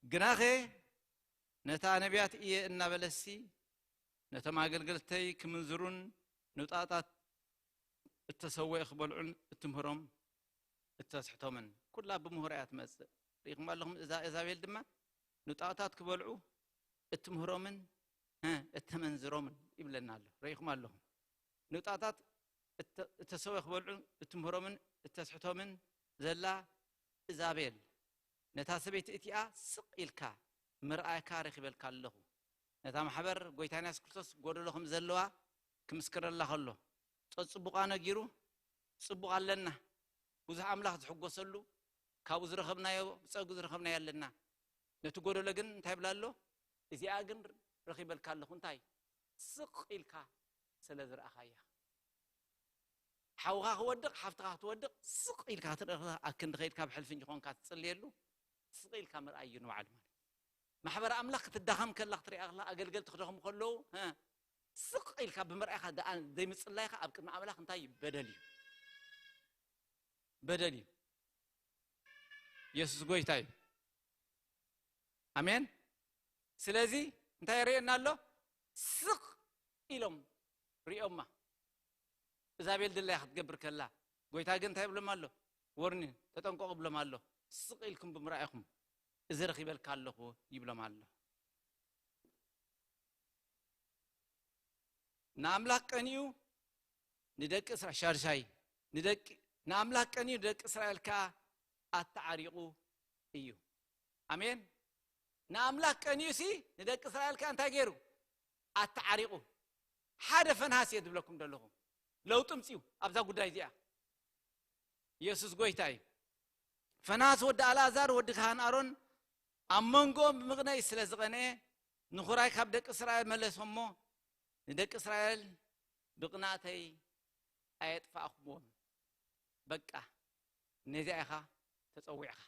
ግናኸ ነታ ነቢያት እየ እናበለሲ ነቶም ኣገልገልተይ ክምንዝሩን ንውጣጣት እተሰወኤ ክበልዑን እትምህሮም እተስሕቶምን ኩላ ብምህሮ እያ ትመጽእ። ርኢኹም ኣለኹም እዛ እዛቤል ድማ ንውጣጣት ክበልዑ እትምህሮምን፣ እ፣ እተመንዝሮምን ይብለና ኣሎ። ርኢኹም ኣለኹም ንውጣጣት እተ-፣ እተሰወኤ ክበልዑ እትምህሮምን እተስሕቶምን ዘላ እዛቤል፣ ነታ ሰበይቲ እቲኣ ስቕ ኢልካ ምርኣይካ ረኺበልካ ኣለኹ። ነታ ማሕበር ጎይታና የሱስ ክርስቶስ ጎደሎ ከም ዘለዋ ክምስክረላ ከሎ፣ ጸጽቡቓ ነጊሩ፣ ጽቡቕ ኣለና፣ ብዙሕ ኣምላኽ ዝሕጎሰሉ፣ ካብኡ ዝረኸብናዮ፣ ብጸጉ ዝረኸብናዮ ኣለና። ነቲ ጎደሎ ግን እንታይ ብላ ኣሎ? እዚኣ ግን ረኺበልካ ኣለኹ። እንታይ? ስቕ ኢልካ ስለ ዝረኣኻያ። ሓውኻ ክወድቕ፣ ሓፍትኻ ክትወድቕ፣ ስቕ ኢልካ ክትርኢ ከለኻ፣ ኣብ ክንዲ ከይድካ ብሕልፍኝ ኮንካ ትጽልየሉ፣ ስቕ ኢልካ ምርኣይ እዩ ንባዕሉ ማለት። ማሕበር ኣምላኽ ክትዳኸም ከላ ክትሪኣ ከላ፣ ኣገልገልቲ ክደኽሙ ከለዉ፣ እ፣ ስቕ ኢልካ ብምርኣይካ ደኣ ዘይምጽላይካ ኣብ ቅድሚ ኣምላኽ እንታይ እዩ? በደል እዩ። በደል እዩ። የሱስ ጎይታ እዩ። ኣሜን። ስለዚ እንታይ የርእየና ኣሎ? ስቕ ኢሎም ሪኦማ። እዛቤል ድላያ ክትገብር ከላ፣ ጎይታ ግን እንታይ ይብሎም ኣሎ? ወርኒ፣ ተጠንቀቑ ይብሎም ኣሎ። ስቕ ኢልኩም ብምርኣይኹም እዚ ረኺበልካ ኣለኹ ይብሎም ኣሎ። ንኣምላኽ ቀኒኡ ንደቂ እስራ-፣ ሻድሻይ፣ ንደቂ፣ ንኣምላኽ ቀኒኡ ንደቂ እስራኤል ከኣ ኣተዓሪቑ እዩ። ኣሜን። ንኣምላኽ ቀኒኡሲ ንደቂ እስራኤል ከኣ እንታይ ገይሩ? ኣተዓሪቑ። ሓደ ፈንሃስ እየ ዝብለኩም ዘለኹ። ለውጢ ምጽኡ ኣብዛ ጉዳይ እዚኣ። የሱስ ጎይታ እዩ። ፈንሃስ ወዲ ኣልኣዛር ወዲ ካህን ኣሮን ኣብ መንጎኦም ብምቕነይ ስለ ዝቐንኤ፣ ንኹራይ ካብ ደቂ እስራኤል መለሶ እሞ፣ ንደቂ እስራኤል ብቕንኣተይ ኣየጥፋእኩምዎም። በቃ፣ ነዚኣ ኢኻ ተጸዊዕካ።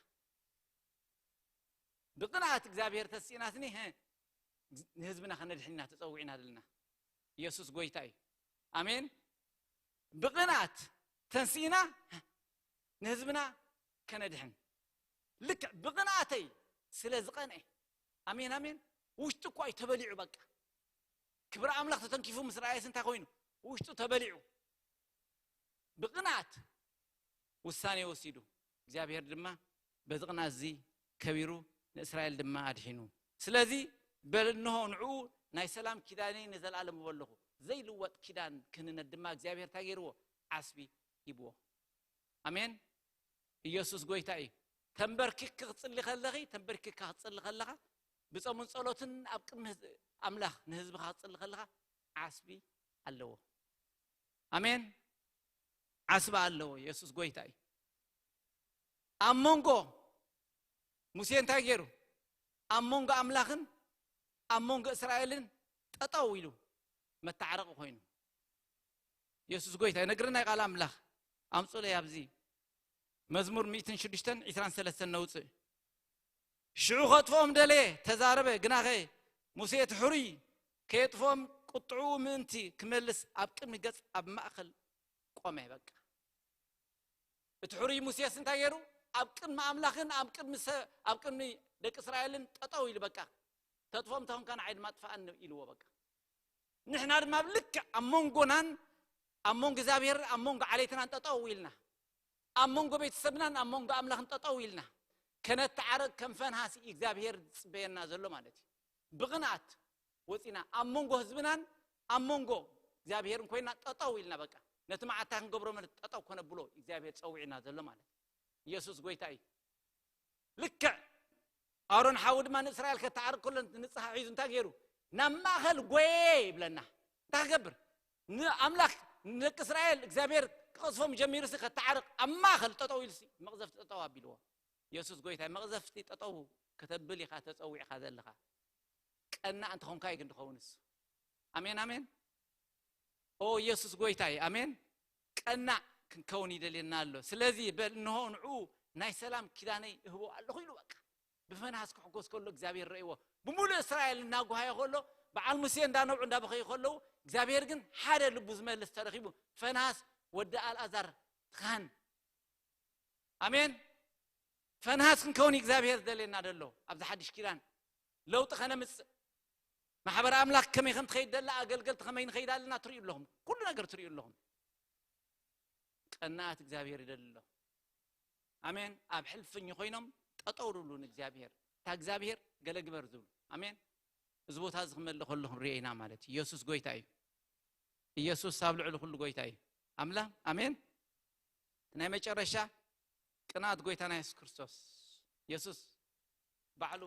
ብቕንኣት እግዚኣብሔር ተስኢናትኒ፣ ህ፣ ንህዝብና ከነድሕን ኢና ተጸዊዕና ዘለና። የሱስ ጎይታ እዩ። ኣሜን። ብቕንኣት ተንስኢና ንህዝብና ከነድሕን። ልክዕ ብቕንኣተይ ስለ ዝቐንኤ። ኣሜን፣ ኣሜን። ውሽጡ እኳ እዩ ተበሊዑ በቃ። ክብሪ ኣምላኽ ተተንኪፉ ምስ ረኣየስ እንታይ ኮይኑ? ውሽጡ ተበሊዑ። ብቕንኣት ውሳኔ ወሲዱ። እግዚኣብሔር ድማ በዚ ቅንኣት እዚ ከቢሩ ንእስራኤል ድማ ኣድሒኑ። ስለዚ በል እንሆ ንዕኡ ናይ ሰላም ኪዳነይ ንዘለኣለም እበለኹ። ዘይልወጥ ኪዳን ክህንነት ድማ እግዚኣብሔር እንታይ ገይርዎ? ዓስቢ ሂብዎ። ኣሜን። ኢየሱስ ጎይታ እዩ። ተንበርኪክ ክትጽሊ ከለኺ፣ ተንበርኪካ ክትጽሊ ከለኻ፣ ብጾምን ጸሎትን ኣብ ቅድሚ ህዝ-፣ ኣምላኽ ንህዝብኻ ክትጽሊ ከለኻ ዓስቢ ኣለዎ። ኣሜን። ዓስቢ ኣለዎ። ኢየሱስ ጎይታ እዩ። ኣብ መንጎ ሙሴ እንታይ ገይሩ? ኣብ መንጎ ኣምላኽን ኣብ መንጎ እስራኤልን ጠጠው ኢሉ መተዓረቂ ኮይኑ። ኢየሱስ ጎይታ እዩ። ነግረና ቃል ኣምላኽ። ኣምጹለይ ኣብዚ መዝሙር ሚእትን ሽዱሽተን ዒስራን ሰለስተን ነውጽእ። ሽዑ ከጥፍኦም ደለየ፣ ተዛረበ፣ ግናኸ ሙሴ እቲ ሕሩይ ከየጥፍኦም ቁጥዕኡ ምእንቲ ክመልስ ኣብ ቅድሚ ገጽ ኣብ ማእከል ቆመ። በቃ። እቲ ሕሩይ ሙሴስ እንታይ ገይሩ? ኣብ ቅድሚ ኣምላኽን ኣብ ቅድሚ ሰ-፣ ኣብ ቅድሚ ደቂ እስራኤልን ጠጠው ኢሉ በቃ። ተጥፍኦም እንተ ኾንካ ንዓይ ድማ ጥፍኣኒ ኢልዎ በቃ። ንሕና ድማ ኣብ ልክዕ ኣብ መንጎናን ኣብ መንጎ እግዚኣብሔር ኣብ መንጎ ዓሌትናን ጠጠው ኢልና፣ ኣብ መንጎ ቤተሰብናን ኣብ መንጎ ኣምላኽን ጠጠው ኢልና ከነተዓረቅ ከም ፈንሃሲ እግዚኣብሔር ዝጽበየና ዘሎ ማለት እዩ። ብቕንኣት ወጺና ኣብ መንጎ ህዝብናን ኣብ መንጎ እግዚኣብሔርን ኮይና ጠጠው ኢልና በቃ ነቲ መዓታ ክንገብሮ ማለት ጠጠው ከነብሎ እግዚኣብሔር ጸዊዕና ዘሎ ማለት እዩ። ኢየሱስ ጎይታ እዩ። ልክዕ ኣሮን ሓዊ ድማ ንእስራኤል ከተዓርቅ ከሎ ንጽሓ ሒዙ እንታይ ገይሩ? ናብ ማእኸል ጎየ ይብለና። እንታይ ክገብር? ንኣምላኽ ንደቂ እስራኤል እግዚኣብሔር ክቐስፎም ጀሚሩሲ ከተዓርቅ ኣብ ማእኸል ጠጠው ኢሉሲ መቕዘፍቲ ጠጠው ኣቢልዎ። ኢየሱስ ጎይታ እዩ። መቕዘፍቲ ጠጠው ከተብል ኢኻ ተጸዊዕካ ዘለኻ። ቀናእ እንተኾንካ እዩ ግን ዝኸውን እሱ። ኣሜን፣ ኣሜን። ኦ፣ ኢየሱስ ጎይታ እዩ። ኣሜን። ቀናእ ክንከውን ይደልየና ኣሎ። ስለዚ በል፣ እንሆ ንዕኡ ናይ ሰላም ኪዳነይ እህቦ ኣለኹ ኢሉ በቃ። ብፈንሃስ ክሕጎስ ከሎ እግዚኣብሔር ረእይዎ። ብምሉእ እስራኤል እናጓሃየ ከሎ፣ በዓል ሙሴ እንዳነብዑ እንዳበኸዩ ከለዉ፣ እግዚኣብሔር ግን ሓደ ልቡ ዝመልስ ተረኺቡ፣ ፈንሃስ ወዲ ኣልኣዛር ትኻን። ኣሜን። ፈንሃስ ክንከውን እግዚኣብሔር ዝደልየና ደሎ። ኣብዚ ሓድሽ ኪዳን ለውጢ ከነምጽእ፣ ማሕበር ኣምላኽ ከመይ ከም ትኸይድ ደላ፣ ኣገልገልቲ ከመይ ንኸይድ ኣለና ትርእዩ ኣለኹም። ኩሉ ነገር ትርእዩ ኣለኹም። ቀናኣት እግዚኣብሔር ይደሊ ኣሎ። ኣሜን። ኣብ ሕልፍኝ ኮይኖም ጠጠው ዝብሉ ንእግዚኣብሔር፣ እታ እግዚኣብሔር ገለ ግበር ዝብሉ። ኣሜን። እዚ ቦታ እዚ ክመልእ ከለኹ ንሪኦ ኢና ማለት እዩ። ኢየሱስ ጎይታ እዩ። ኢየሱስ ኣብ ልዕሊ ኩሉ ጎይታ እዩ። ኣምላኽ፣ ኣሜን። ናይ መጨረሻ ቅንኣት ጎይታና የሱስ ክርስቶስ። የሱስ ባዕሉ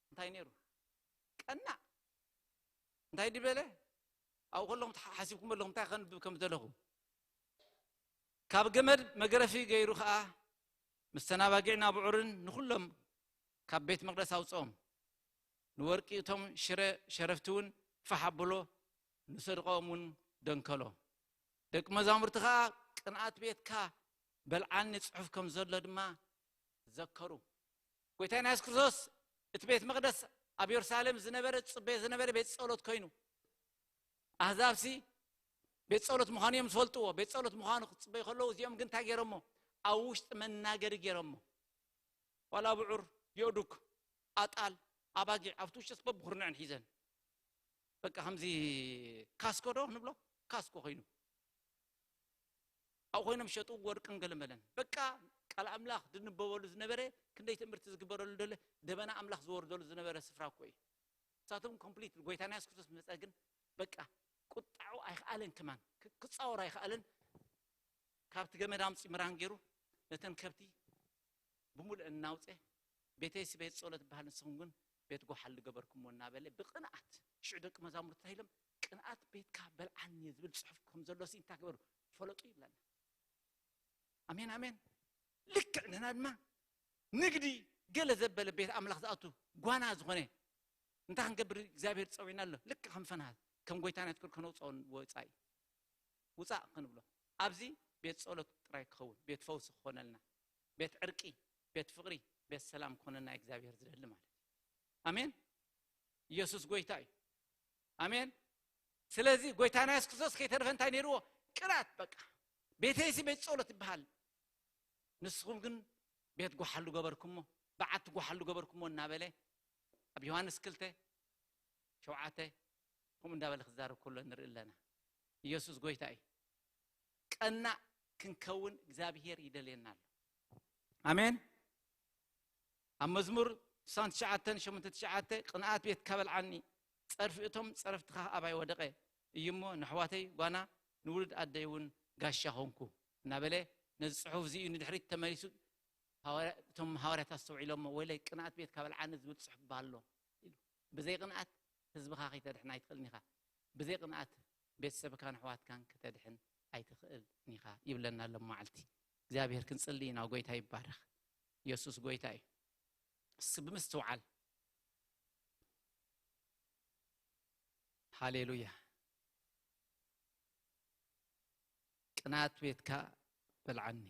እንታይ ነይሩ? ቀናእ። እንታይ ድበለ? ኣብኡ ከለኹም ተሓ-፣ ሓሲብኩም ኣለኹም እንታይ ከንብብ ከም ዘለኹ። ካብ ገመድ መግረፊ ገይሩ ኸኣ ምስ ተናባጊዕን ኣብዑርን ንኹሎም ካብ ቤት መቕደስ ኣውጽኦም። ንወርቂ እቶም ሽረ-፣ ሸረፍቲ እውን ፋሕ ኣብሎ፣ ንሰድቓኦም እውን ደንከሎ። ደቂ መዛሙርቲ ኸዓ ቅንኣት ቤትካ በልዓኒ ጽሑፍ ከም ዘሎ ድማ ዘከሩ። ጎይታና የሱስ ክርስቶስ እቲ ቤት መቕደስ ኣብ የሩሳሌም ዝነበረ ዝጽበዮ ዝነበረ ቤት ጸሎት ኮይኑ ኣህዛብሲ ቤት ጸሎት ምዃኑ እዮም ዝፈልጥዎ። ቤት ጸሎት ምዃኑ ክጽበዩ ከለዉ እዚኦም ግን እንታይ ገይሮሞ? ኣብ ውሽጢ መናገሪ ገይሮሞ። ዋላ ብዑር፣ የእዱግ፣ ኣጣል፣ ኣባጊዕ ኣብቲ ውሽጢ በብኹርንዐን ሒዘን በቃ ከምዚ ካስኮ ዶ ንብሎ ካስኮ ኮይኑ ኣብኡ ኮይኖም ሸጡ ወርቅን ገለመለን በቃ ቃል ኣምላኽ ዝንበበሉ ዝነበረ ክንደይ ትምህርቲ ዝግበረሉ ደለ ደበና ኣምላኽ ዝወርደሉ ዝነበረ ስፍራ እኮ እዩ። ንሳቶም ኮምፕሊት ጎይታ ናይ የሱስ ክርስቶስ መፀ ግን በቃ ቁጣዑ ኣይክኣለን ከማን ክፃወር ኣይክኣለን። ካብቲ ገመድ ኣምፂ ምራን ገይሩ ነተን ከብቲ ብምሉእ እናውፀ ቤተይሲ ቤት ፀሎት ዝበሃል ንስኹም ግን ቤት ጓሓል ዝገበርኩምዎ እናበለ ብቅንኣት ሽዑ ደቂ መዛሙርቱ እንታይ ኢሎም ቅንኣት ቤትካ በልዓኒ ዝብል ፅሑፍ ከም ዘሎ ሲ እንታይ ግበሩ ፈለጡ ይብለና። ኣሜን ኣሜን። ልክዕ ንሕና ድማ ንግዲ ገለ ዘበለ ቤት ኣምላኽ ዝኣቱ ጓና ዝኾነ እንታይ ክንገብር እግዚኣብሔር ፀዊዕና ኣሎ። ልክዕ ከም ፈንሃት ከም ጎይታ ናይ ትክል ከነውፅኦ ወፃኢ ውፃእ ክንብሎ ኣብዚ ቤት ፀሎት ጥራይ ክኸውን ቤት ፈውሲ ክኾነልና ቤት ዕርቂ ቤት ፍቕሪ ቤት ሰላም ክኾነልና እግዚኣብሔር ዝደሊ ማለት እዩ። ኣሜን። ኢየሱስ ጎይታ እዩ። ኣሜን። ስለዚ ጎይታና የሱስ ክርስቶስ ከይተረፈ እንታይ ነይርዎ? ቅራት በቃ ቤተይሲ ቤት ጸሎት ይበሃል፣ ንስኹም ግን ቤት ጓሓሉ ገበርኩሞ፣ በዓቲ ጓሓሉ ገበርኩሞ እናበለ ኣብ ዮሃንስ ክልተ ሸውዓተ ከምኡ እንዳበለ ክዛረብ ከሎ ንርኢ ኣለና። ኢየሱስ ጎይታ እዩ። ቀናእ ክንከውን እግዚኣብሔር ይደልየና ኣሎ። ኣሜን። ኣብ መዝሙር ስሳን ትሽዓተን ሸሞንተ ትሽዓተ ቅንኣት ቤትካ በልዓኒ፣ ጸርፊ እቶም ጸረፍትኻ ኣባይ ወደቐ እዩ እሞ፣ ንኣሕዋተይ ጓና ንውሉድ ኣደይ እውን ጋሻ ኾንኩ እናበለ ነዚ ጽሑፍ እዚ እዩ ንድሕሪት ተመሊሱ። እቶም ሃዋርያት ኣስተውዒሎሞ፣ ወይለይ ቅንኣት ቤትካ በልዓኒ ዝብል ጽሑፍ ኣሎ ኢሉ። ብዘይ ቅንኣት ህዝብኻ ከይተድሕን ኣይትኽእልን ኢኻ። ብዘይ ቅንኣት ቤተሰብካን ኣሕዋትካን ከተድሕን ኣይትኽእልን ኢኻ ይብለና ኣሎ መዓልቲ። እግዚኣብሔር ክንጽሊ ኢና። ጎይታ ይባረኽ። ኢየሱስ ጎይታ እዩ። እስኪ ብምስትውዓል። ሃሌሉያ። ቅናት ቤትካ በልዓኒ።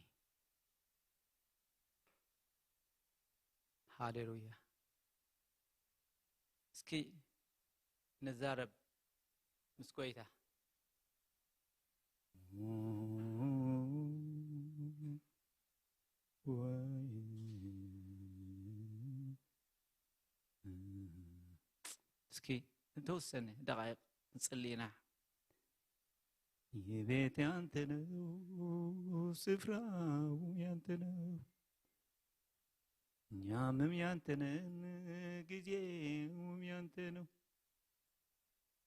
ሃሌሉያ። እስኪ ንዛረብ ምስ ጎይታ። እስኪ እንተወሰነ ደቃይቅ ንጽሊ ኢና። የቤት ያንተ ነው፣ ስፍራው ያንተ ነው፣ እኛም ያንተ ነን፣ ጊዜውም ያንተ ነው።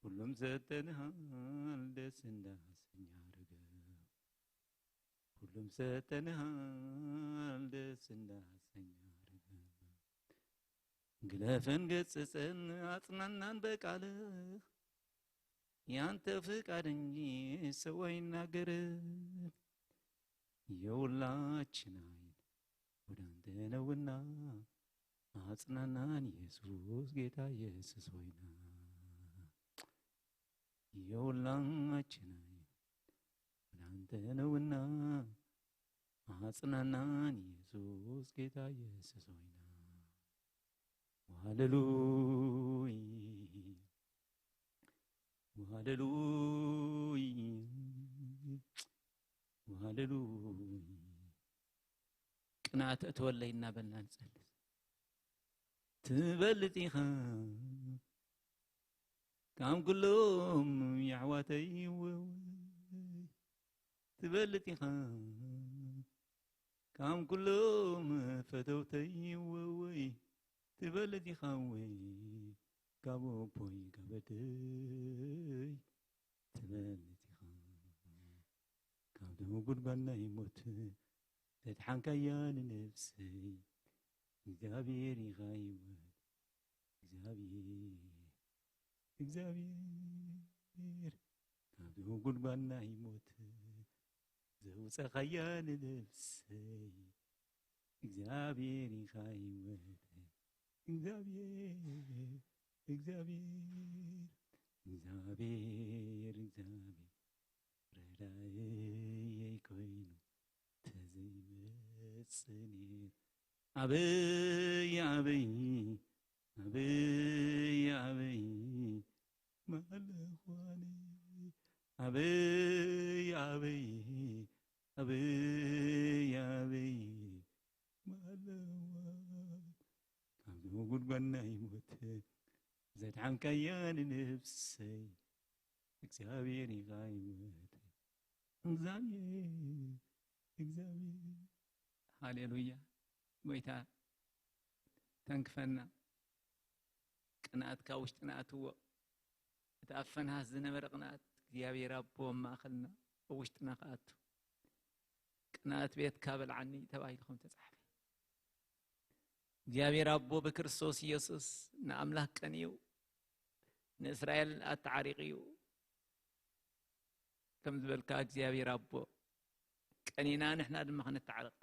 ሁሉም ሰጠንሃል ደስ እንዳሰኝ አድርገው። ሁሉም ሰጠንሃል ደስ እንዳሰኝ አድርገው። ግለፈን ገስጸን አጽናናን በቃልህ። ያንተ ፍቃድ እንጂ ሰው አይናገርም። የሁላችን አይን ወደ አንተ ነውና አጽናናን ኢየሱስ ጌታ ኢየሱስ ሆይና። የሁላችን አይን ወደ አንተ ነውና አጽናናን ኢየሱስ ጌታ ኢየሱስ ሆይና። ሃሌሉይ፣ ሃሌሉይ፣ ሃሌሉይ። ቅንኣት እትወለይ እናበልና ንጸልስ። ትበልጥ ኢኻ ካብ ኩሎም የሕዋተይ፣ ወወይ። ትበልጥ ኢኻ ካብ ኩሎም ፈተውተይ፣ ወወይ። ትበልጥ ኢኻ ወይ ካብ ኣቦይ ካብ ኣደይ። ትበልጥ ኢኻ ካብ ደም ጉድጓድ ናይ ሞት ዘድሓንካያ ንነፍሰይ። እግዚኣብሔር ኢኻ ህይወት እግዚኣብሔር፣ እግዚኣብሔር፣ ካብ ጉድጓድ ናይ ሞት ዘውፀኻያ ንነፍሰይ። እግዚኣብሔር ኢኻ ህይወተይ፣ እግዚኣብሔር፣ እግዚኣብሔር፣ እግዚኣብሔር፣ እግዚኣብሔር። ላየይ ኮይኑ ተዘይመጽእ ነይሩ። ኣበይ፣ ኣበይ፣ ኣበይ፣ ኣበይ፣ ማለኳኒ። ኣበይ፣ ኣበይ፣ ኣበይ፣ ኣበይ፣ ማለዋ። ካብ ጉድጓድ ናይ ሞት ዘድሓንካያ ንነፍሰይ፣ እግዚኣብሔር ኢኻ ህይወተይ። እግዚኣብሔር፣ እግዚኣብሔር። ሃሌሉያ። ጎይታ ተንክፈና። ቅንኣት ካብ ውሽጥና ኣትዎ። እቲ ኣብ ፈንሃስ ዝነበረ ቅንኣት እግዚኣብሔር ኣቦ ኣብ ማእከልና ኣብ ውሽጥና ክኣቱ። ቅንኣት ቤትካ በልዓኒ ተባሂሉ ከም ተጻሕፈ። እግዚኣብሔር ኣቦ ብክርስቶስ ኢየሱስ ንኣምላኽ ቀንዩ፣ ንእስራኤል ኣተዓሪቑ እዩ። ከም ዝበልካ እግዚኣብሔር ኣቦ ቀኒና ንሕና ድማ ክንተዓረቕ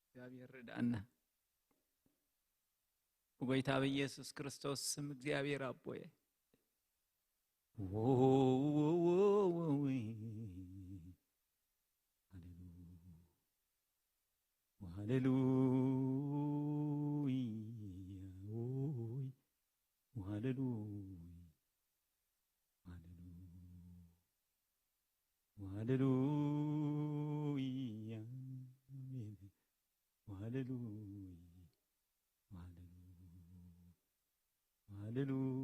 እግዚኣብሔር ርድኣና። ብጎይታ ብኢየሱስ ክርስቶስ ስም እግዚኣብሔር ኣቦየ። ሃሌሉያ፣ ሃሌሉያ፣ ሃሌሉያ፣ ሃሌሉያ፣ ሃሌሉያ፣ ሃሌሉያ፣ ሃሌሉያ።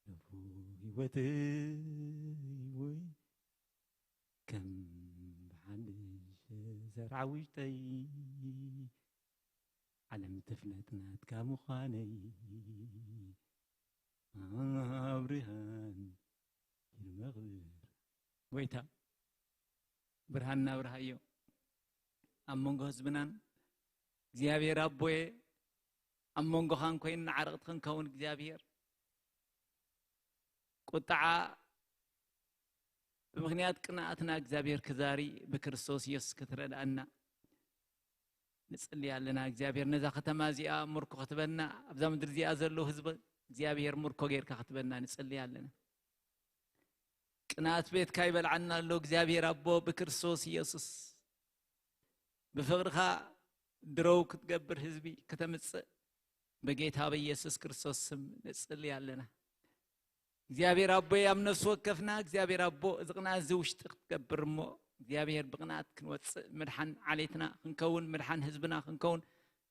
ንፉግ ህይወተይ ወይ ከም ብሓድሽ ዘርዓ ውሽጠይ ዓለም ትፍለጥ ናትካ ምዃነይ ኣብርሃን ይመኽብር። ጎይታ ብርሃንና ኣብርሃዮ ኣብ መንጎ ህዝብናን እግዚኣብሔር ኣቦየ ኣብ መንጎኻን ኮይንና ዓረቕቲ ክንከውን እግዚኣብሔር ቁጥዓ ብምኽንያት ቅንኣትና እግዚኣብሔር ክዛሪ ብክርስቶስ ኢየሱስ ክትረድኣና ንጽሊ ኣለና። እግዚኣብሔር ነዛ ከተማ እዚኣ ምርኮ ክትበና ኣብዛ ምድሪ እዚኣ ዘለዉ ህዝቢ እግዚኣብሔር ምርኮ ጌርካ ክትበና ንጽሊ ኣለና። ቅንኣት ቤትካ ይበልዓና ኣሎ እግዚኣብሔር ኣቦ ብክርስቶስ ኢየሱስ ብፍቕርኻ ድረው ክትገብር ህዝቢ ከተምጽእ ብጌታ በኢየሱስ ክርስቶስ ስም ንጽሊ ኣለና። እግዚኣብሔር ኣቦይ ኣብ ነፍሲ ወከፍና እግዚኣብሔር ኣቦ እዚ ቅንኣት እዚ ውሽጢ ክትገብር እሞ እግዚኣብሔር ብቅንኣት ክንወፅእ ምድሓን ዓሌትና ክንከውን ምድሓን ህዝብና ክንከውን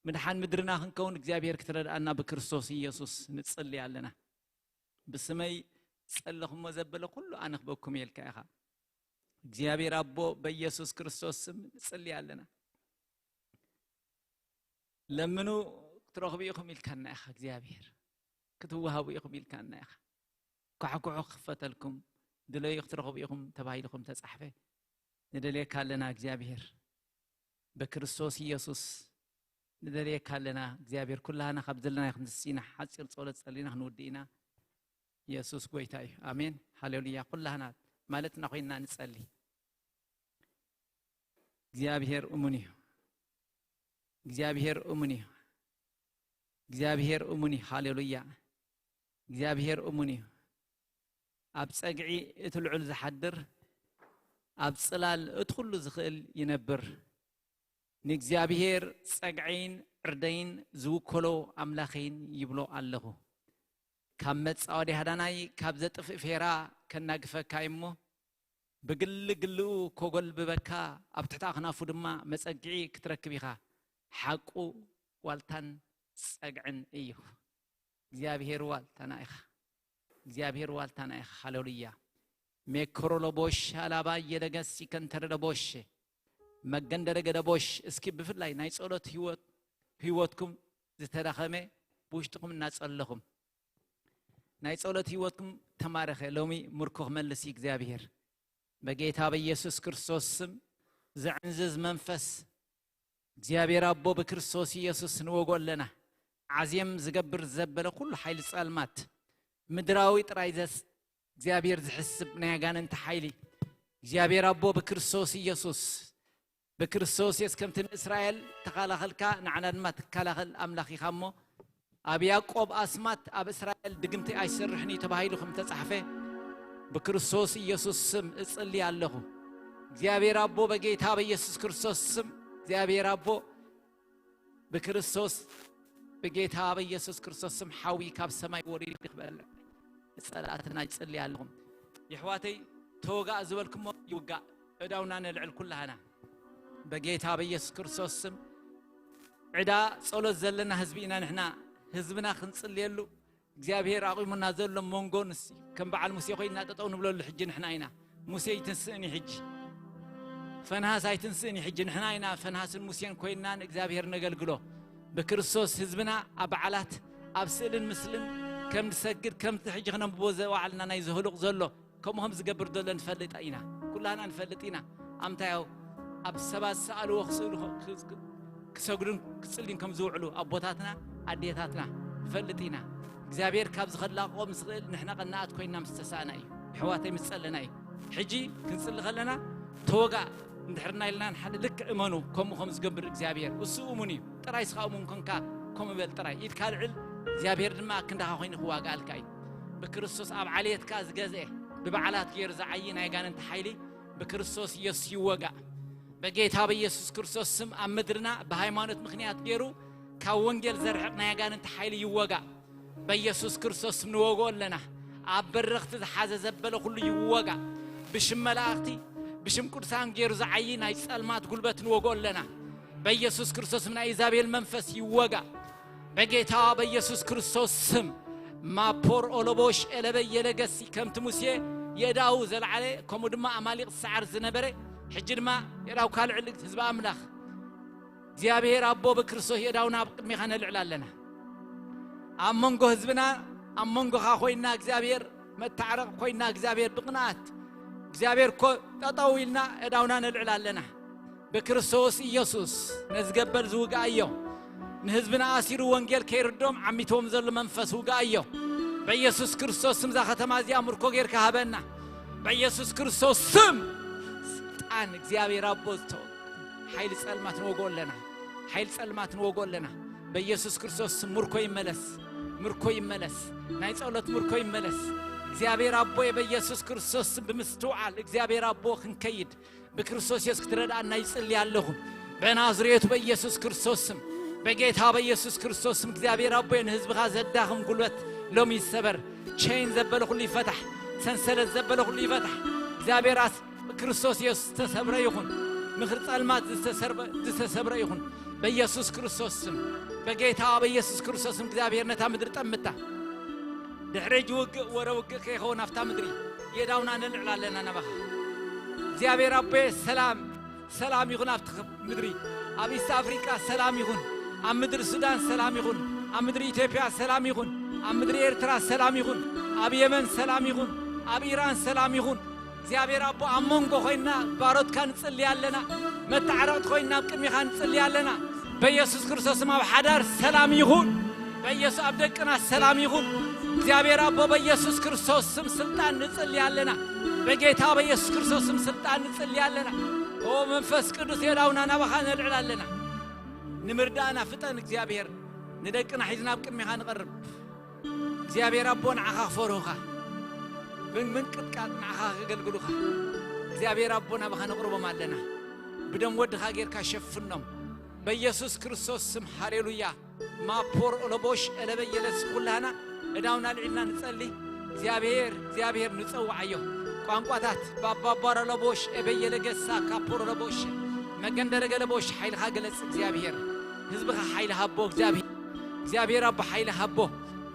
ምድሓን ምድርና ክንከውን እግዚኣብሔር ክትረድኣና ብክርስቶስ ኢየሱስ ንጽሊ ኣለና። ብስመይ ጸለኹሞ ዘበለ ኩሉ ኣነ ክበኩም የልካ ኢኻ። እግዚኣብሔር ኣቦ በኢየሱስ ክርስቶስ ስም ንጽሊ ኣለና። ለምኑ ክትረኽቡ ኢኹም ኢልካና ኢኻ እግዚኣብሔር። ክትወሃቡ ኢኹም ኢልካና ኢኻ። ኳሕኩሑ ክኽፈተልኩም ድለዩ ክትረኽቡ ኢኹም ተባሂልኩም ተጻሕፈ። ንደልየካ ኣለና እግዚኣብሔር። ብክርስቶስ ኢየሱስ ንደልየካ ኣለና እግዚኣብሔር። ኩላህና ካብ ዘለና ክንስና ሓፂር ጸሎት ጸሊና ክንውድእ ኢና። ኢየሱስ ጎይታ እዩ። ኣሜን ሃሌሉያ። ኩላህና ማለትና ኮይንና ንጸሊ። እግዚኣብሔር እሙን እዩ። እግዚኣብሔር እሙን እዩ። እግዚኣብሔር እሙን እዩ። ሃሌሉያ። እግዚኣብሔር እሙን እዩ። ኣብ ጸግዒ እቲ ልዑል ዝሓድር ኣብ ጽላል እቲ ኩሉ ዝኽእል ይነብር። ንእግዚኣብሔር ጸግዐይን ዕርደይን ዝውከሎ ኣምላኸይን ይብሎ ኣለኹ። ካብ መጻወዲ ሃዳናይ ካብ ዘጥፍእ ፌራ ከናግፈካ እሞ ብግሊ ግልኡ ኮጎልብበካ ኣብ ትሕቲ ኣኽናፉ ድማ መጸግዒ ክትረክብ ኢኻ። ሓቁ ዋልታን ጸግዕን እዩ። እግዚኣብሔር ዋልታና ኢኻ። እግዚኣብሔር ዋልታና ኢኻ። ሃሌሉያ። ሜክሮሎቦሽ ኣላባ የደገሲ ከንተረደቦሽ መገንደረገደቦሽ። እስኪ ብፍላይ ናይ ጸሎት ህይወት ህይወትኩም ዝተዳኸመ ብውሽጥኹም እናጸለኹም ናይ ጸሎት ህይወትኩም ተማረኸ። ሎሚ ምርኮ ክመልስ እዩ እግዚኣብሔር። በጌታ በኢየሱስ ክርስቶስ ስም ዘዕንዝዝ መንፈስ እግዚኣብሔር ኣቦ ብክርስቶስ ኢየሱስ ንወጎ ኣለና። ዓዜም ዝገብር ዘበለ ኩሉ ሓይሊ ጸልማት ምድራዊ ጥራይ ዘስ እግዚኣብሔር ዝሕስብ ናይ ኣጋንንቲ ሓይሊ እግዚኣብሔር ኣቦ ብክርስቶስ ኢየሱስ ብክርስቶስ የስ ከምቲ ንእስራኤል ተኸላኸልካ ንዓና ድማ ትከላኸል ኣምላኽ ኢኻ እሞ ኣብ ያዕቆብ ኣስማት ኣብ እስራኤል ድግምቲ ኣይሰርሕን እዩ ተባሂሉ ከም ተጻሕፈ ብክርስቶስ ኢየሱስ ስም እጽሊ ኣለኹ። እግዚኣብሔር ኣቦ በጌታ በኢየሱስ ክርስቶስ ስም እግዚኣብሔር ኣቦ ብክርስቶስ ብጌታ በኢየሱስ ክርስቶስ ስም ሓዊ ካብ ሰማይ ወሪዱ ክበልዕ ጸላእትና ይጽሊ ኣለኹም። የሕዋተይ ተወጋእ ዝበልኩሞ ይውጋእ። ዕዳውና ነልዕል ኩላህና በጌታ በኢየሱስ ክርስቶስ ስም። ዕዳ ጸሎት ዘለና ህዝቢ ኢና ንሕና። ህዝብና ክንጽልየሉ እግዚኣብሔር ኣቑሙና ዘሎ መንጎ ንስ ከም በዓል ሙሴ ኮይና ጠጠው ንብለሉ ሕጂ ንሕና ኢና። ሙሴ ኣይትንስእን እዩ ሕጂ። ፈንሃስ ኣይትንስእን እዩ ሕጂ ንሕና ኢና ፈንሃስን ሙሴን ኮይና ንእግዚኣብሔር ነገልግሎ። ብክርስቶስ ህዝብና ኣብ በዓላት ኣብ ስእልን ምስልን ከም ንሰግድ ከምቲ ሕጂ ክነንብቦ ዘዋዕልና ናይ ዘህሉቕ ዘሎ ከምኡ ከም ዝገብር ዘሎ ንፈልጥ ኢና። ኩላና ንፈልጥ ኢና። ኣምታያው ኣብ ሰባት ዝሰኣልዎ ክስእሉ ክሰግዱን ክጽልዩን ከም ዝውዕሉ ኣቦታትና ኣዴታትና ንፈልጥ ኢና። እግዚኣብሔር ካብ ዝኸላቕቆ ምስ ኽእል ንሕና ቀናኣት ኮይና ምስ ተሳእና እዩ። ኣሕዋተይ ምስ ጸለና እዩ። ሕጂ ክንጽሊ ከለና ተወጋእ እንድሕርና ኢልና ንሓደ ልክዕ እመኑ። ከምኡ ከም ዝገብር እግዚኣብሔር እሱ እሙን እዩ። ጥራይ ስኻ እሙን ኮንካ ከምኡ በል ጥራይ። ኢድካ ልዕል እግዚኣብሔር ድማ ክንዳኻ ኮይኑ ክዋጋኣልካ እዩ። ብክርስቶስ ኣብ ዓልየትካ ዝገዝአ ብበዓላት ገይሩ ዝዓዪ ናይ ኣጋንንቲ ሓይሊ ብክርስቶስ ኢየሱስ ይወጋእ። በጌታ በኢየሱስ ክርስቶስ ስም ኣብ ምድርና ብሃይማኖት ምኽንያት ገይሩ ካብ ወንጌል ዘርሕቕ ናይ ኣጋንንቲ ሓይሊ ይወጋእ። በኢየሱስ ክርስቶስ ስም ንወግኦ ኣለና። ኣብ በረኽቲ ዝሓዘ ዘበለ ኩሉ ይወጋእ። ብሽም መላእኽቲ ብሽም ቅዱሳን ገይሩ ዝዓዪ ናይ ጸልማት ጉልበት ንወግኦ ኣለና። በኢየሱስ ክርስቶስ ስም ናይ ኢዛቤል መንፈስ ይወጋእ። በጌታ በኢየሱስ ክርስቶስ ስም ማፖር ኦሎቦሽ ኤለበ የለገሲ ከምቲ ሙሴ የእዳው ዘልዓለ ከምኡ ድማ ኣማሊቕ ዝሰዓር ዝነበረ ሕጂ ድማ የእዳውካ ልዕል ህዝቢ ኣምላኽ እግዚኣብሔር ኣቦ ብክርስቶስ የእዳውና ኣብ ቅድሜኻ ነልዕል ኣለና። ኣብ መንጎ ህዝብና ኣብ መንጎኻ ኮይና እግዚኣብሔር መታዕረቕ ኮይና እግዚኣብሔር ብቕንኣት እግዚኣብሔር ኮ ጠጠው ኢልና እዳውና ነልዕል ኣለና። ብክርስቶስ ኢየሱስ ነዚ ገበል ዝውግኣዮ ንህዝብና ኣሲሩ ወንጌል ከይርዶም ዓሚቶም ዘሎ መንፈስ ውግኣዮ። በኢየሱስ ክርስቶስ ስም እዛ ከተማ እዚኣ ምርኮ ጌርካ ሃበና። በኢየሱስ ክርስቶስ ስም ስልጣን እግዚኣብሔር ኣቦ ዝተ ሓይሊ ጸልማት ንወጎ ኣለና። ሓይሊ ጸልማት ንወጎ ኣለና። በኢየሱስ ክርስቶስ ስም ምርኮ ይመለስ። ምርኮ ይመለስ። ናይ ጸሎት ምርኮ ይመለስ። እግዚኣብሔር ኣቦ በኢየሱስ ክርስቶስ ስም ብምስትውዓል እግዚኣብሔር ኣቦ ክንከይድ ብክርስቶስ የሱስ ክትረድኣና ይጽሊ ኣለኹ። በናዝሬቱ በኢየሱስ ክርስቶስ ስም በጌታ በኢየሱስ ክርስቶስ ስም እግዚኣብሔር ኣቦ ንህዝብኻ ዘዳኽም ጉልበት ሎሚ ይሰበር። ቼን ዘበለ ኩሉ ይፈታሕ። ሰንሰለት ዘበለ ኩሉ ይፈታሕ። እግዚኣብሔር ኣስ ክርስቶስ ኢየሱስ ዝተሰብረ ይኹን። ምኽሪ ጸልማት ዝተሰርበ- ዝተሰብረ ይኹን። በኢየሱስ ክርስቶስ ስም በጌታ በኢየሱስ ክርስቶስ ስም እግዚኣብሔር ነታ ምድሪ ጠምታ። ድሕሪ ሕጂ ውግእ ወረ ውግእ ከይኸውን ኣብታ ምድሪ የዳውና ነልዕል ኣለና ናባኻ። እግዚኣብሔር ኣቦየ ሰላም ሰላም ይኹን ኣብቲ ምድሪ። ኣብ ኢስት ኣፍሪቃ ሰላም ይኹን። ኣብ ምድሪ ሱዳን ሰላም ይኹን። ኣብ ምድሪ ኢትዮጵያ ሰላም ይኹን። ኣብ ምድሪ ኤርትራ ሰላም ይኹን። ኣብ የመን ሰላም ይኹን። ኣብ ኢራን ሰላም ይኹን። እግዚኣብሔር ኣቦ ኣብ መንጎ ኮይንና ባሮትካ ንጽሊ ኣለና። መታዕረቕቲ ኮይንና ኣብ ቅድሚኻ ንጽሊ ኣለና። በኢየሱስ ክርስቶስም ኣብ ሓዳር ሰላም ይኹን። በኢየሱስ ኣብ ደቅና ሰላም ይኹን። እግዚኣብሔር ኣቦ በኢየሱስ ክርስቶስ ስም ስልጣን ንጽሊ ኣለና። በጌታ በኢየሱስ ክርስቶስ ስም ስልጣን ንጽሊ ኣለና። ኦ መንፈስ ቅዱስ የዳውና ናባኻ ነልዕል ኣለና። ንምርዳእና ፍጠን እግዚኣብሔር። ንደቅና ሒዝና ኣብ ቅድሚኻ ንቐርብ። እግዚኣብሔር ኣቦ ንዓኻ ክፈርሁኻ። ብምንቅጥቃጥ ንዓኻ ከገልግሉኻ እግዚኣብሔር ኣቦ ናባኻ ነቕርቦም ኣለና። ብደም ወድኻ ጌርካ ሸፍኖም። በኢየሱስ ክርስቶስ ስም ሃሌሉያ። ማፖር ኦሎቦሽ ኤለበየለስ ኩላህና እዳውና ልዒልና ንጸሊ። እግዚኣብሔር እግዚኣብሔር ንጸውዓዮ። ቋንቋታት ባባባረሎቦሽ ኤበየለገሳ ካፖሮሎቦሽ መገንደረገለቦሽ ሓይልኻ ገለጽ እግዚኣብሔር። ህዝብኻ ሓይሊ ሃቦ እግዚኣብሔር። እግዚኣብሔር ኣቦ ሓይሊ ሃቦ።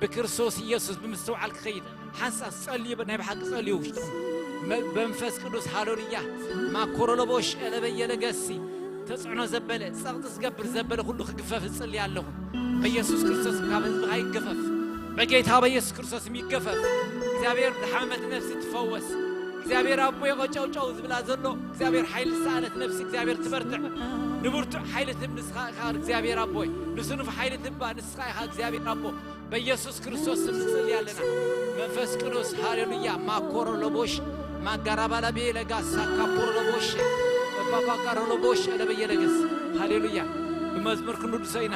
ብክርስቶስ ኢየሱስ ብምስትውዓል ክኸይድ ሓንሳብ ጸልዩ ናይ ብሓቂ ጸልዩ ውሽጥኹም መ- መንፈስ ቅዱስ ሃሌሉያ። ማኮሮሎቦሽ ኤለበየለገሲ ተጽዕኖ ዘበለ ጸቕጢ ዝገብር ዘበለ ኩሉ ክግፈፍ እጽሊ ኣለኹ። በኢየሱስ ክርስቶስ ካብ ህዝብኻ ይገፈፍ። በጌታ በኢየሱስ ክርስቶስም ይገፈፍ። እግዚኣብሔር ዝሓመመት ነፍሲ ትፈወስ። እግዚኣብሔር ኣቦ የቐጨውጨው ዝብላ ዘሎ እግዚኣብሔር ሓይሊ ዝሰኣነት ነፍሲ እግዚኣብሔር ትበርትዕ። ንብርቱዕ ሓይሊ ትብ ንስኻ ኢኻ እግዚኣብሔር ኣቦይ። ንስኑፍ ሓይሊ ትባ ንስኻ ኢኻ እግዚኣብሔር ኣቦ። በኢየሱስ ክርስቶስ ስም ንጽሊ ኣለና። መንፈስ ቅዱስ ሃሌሉያ። ማኮሮ ለቦሽ ማጋራባላ ቤለጋ ሳካፖሮ ለቦሽ ባባጋሮ ለቦሽ ለበየለገስ ሃሌሉያ። ብመዝሙር ክንውድሶ ኢና።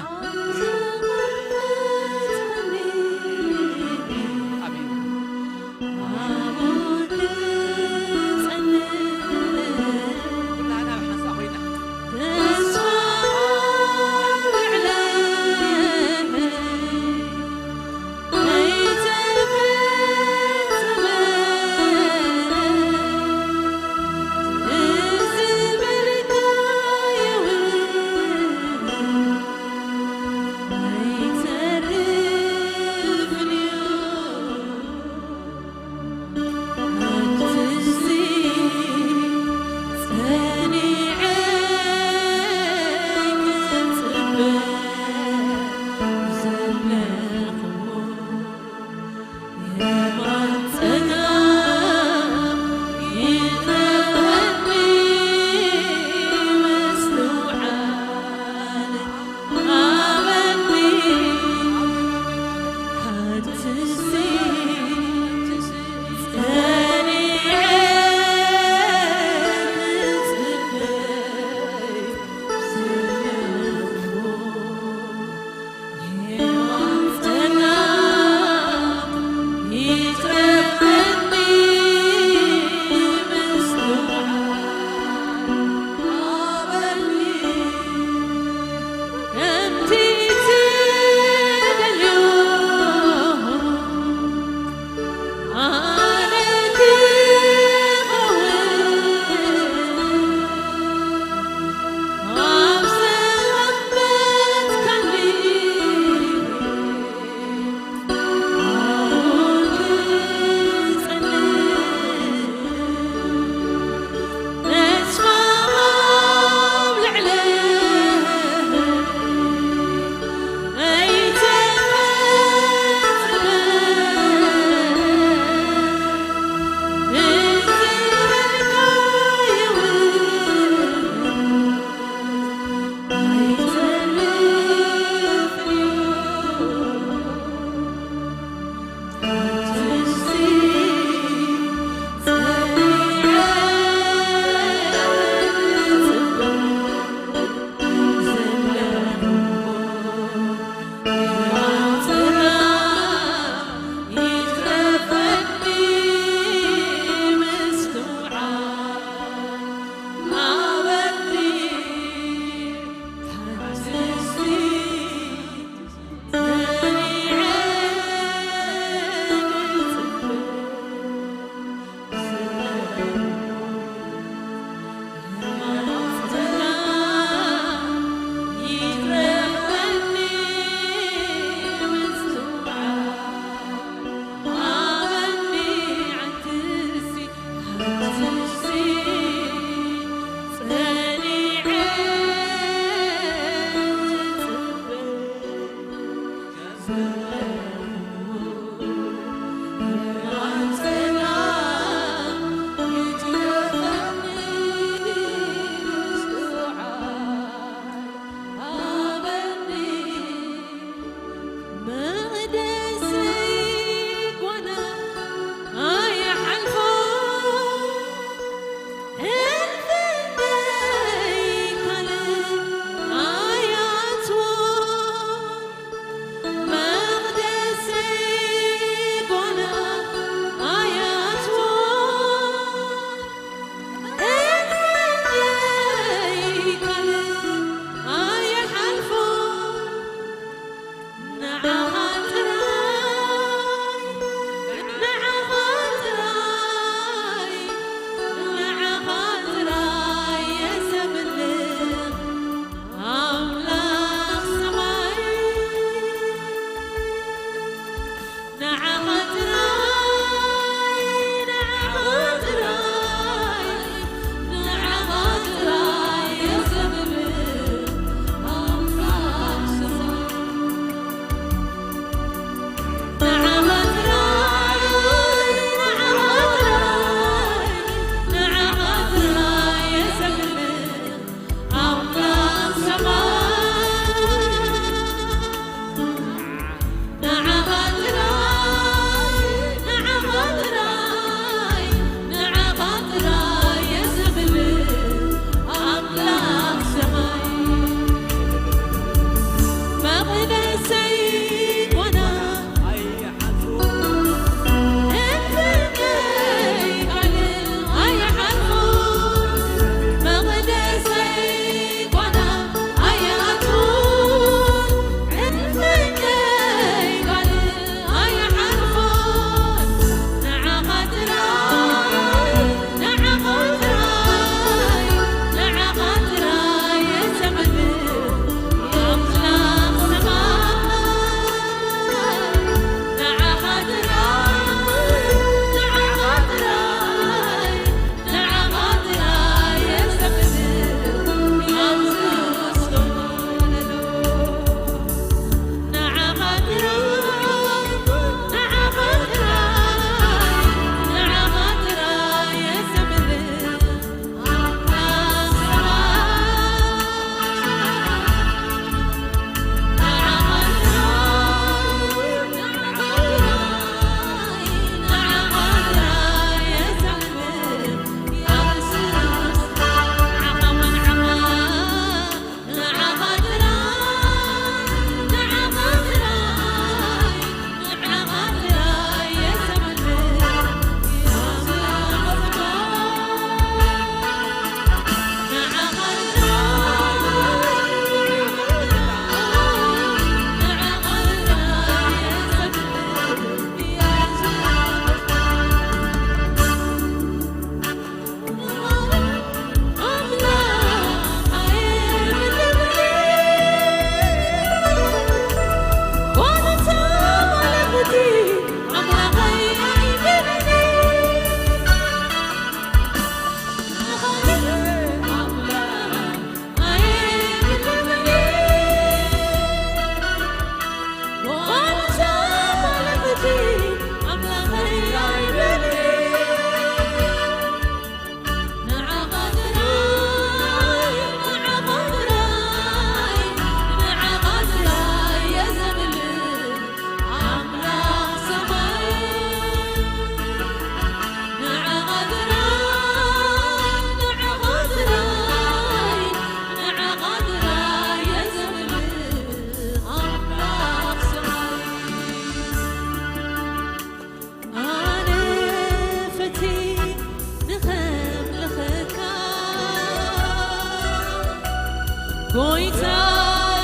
ጎይታ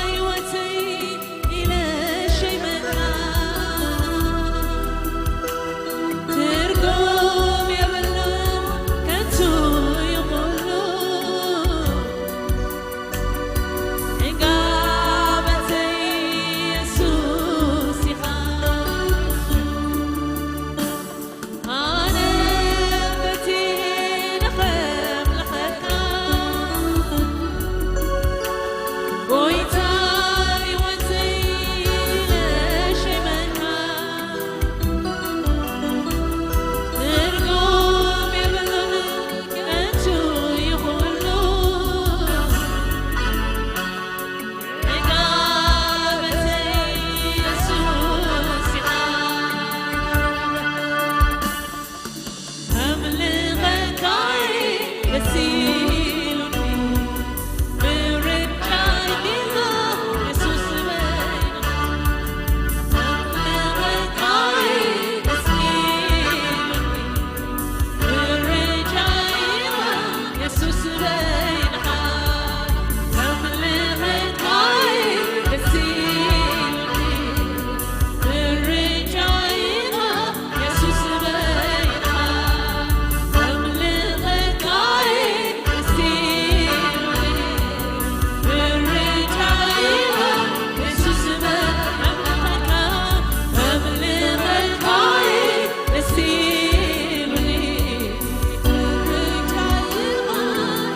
ህይወተይ ኢለ ሸይመካ፣ ትርጉም የብሉን ከንቱ እዩ ኩሉ። ዕጋበተይ የሱስ ኢኻ። ኣነ ፈቲነ ኸምልኸካ፣ ጎይታ ህይወተይ ኢለ ሸይመካ፣ ትርጉም የብሉን ከንቱ እዩ ኩሉ።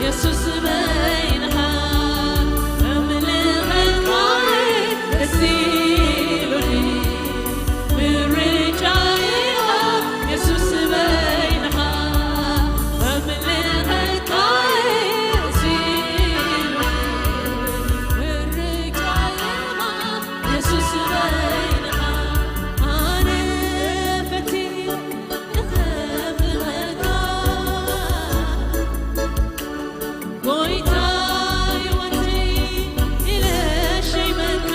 የሱስ በይንኻ ኣምልኸካይ ደስ ኢሉኒ፣ ምርጫይኻ የሱስ በይንኻ ኣምልኸካይ ደስ ኢሉኒ፣ ምርጫይኻ የሱስ በይንኻ ኣነ ፈቲነ ጎይታ ህይወተይ ኢለ ሸይመካ፣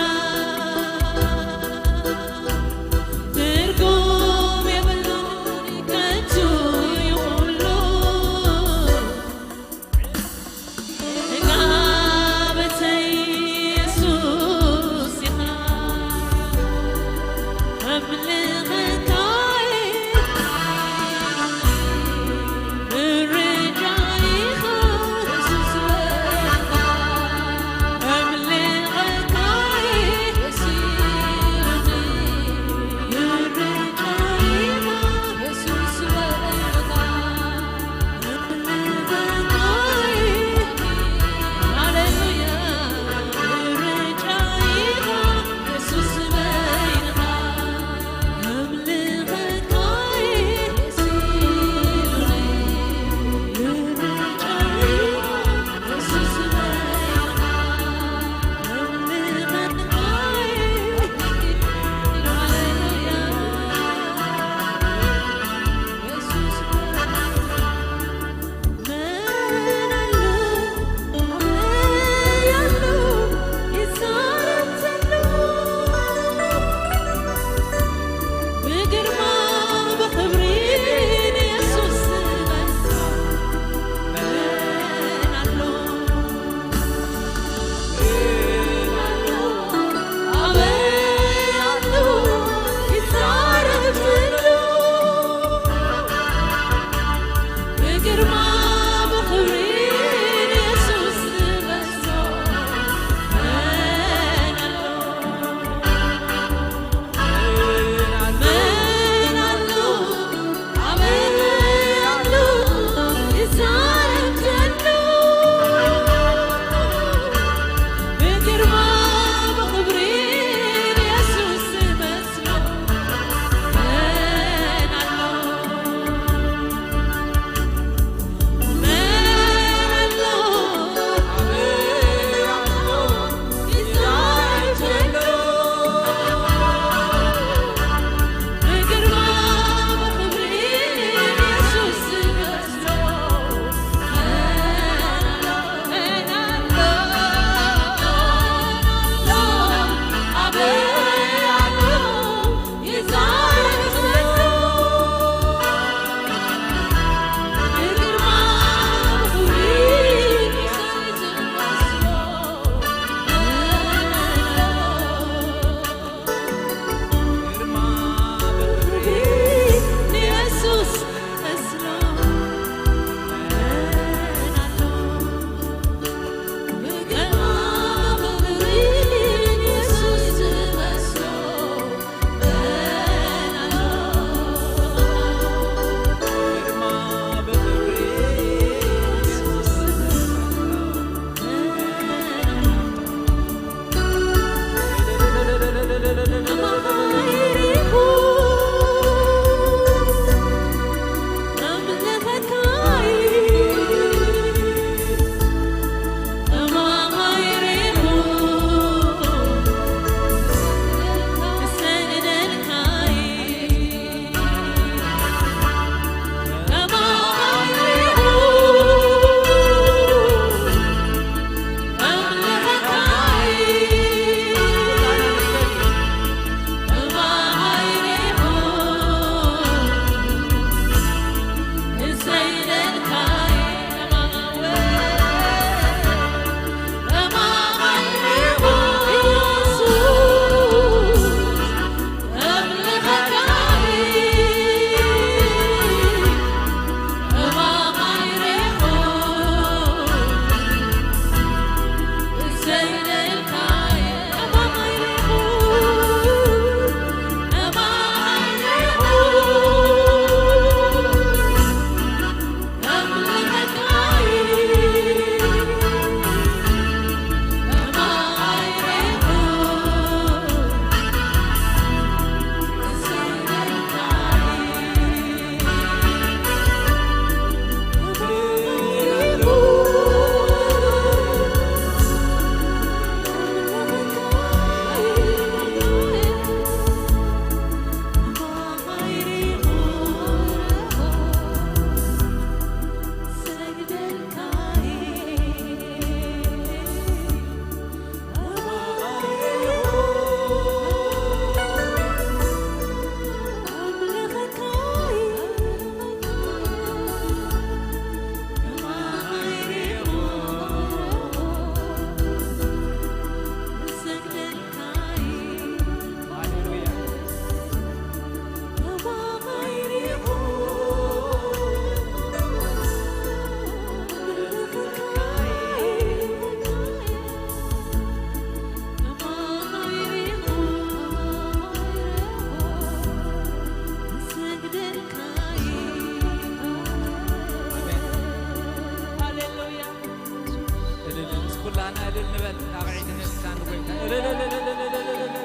ንበል ጣቕዒት ነስታ ንጎይታ እልልልልልልልልልል።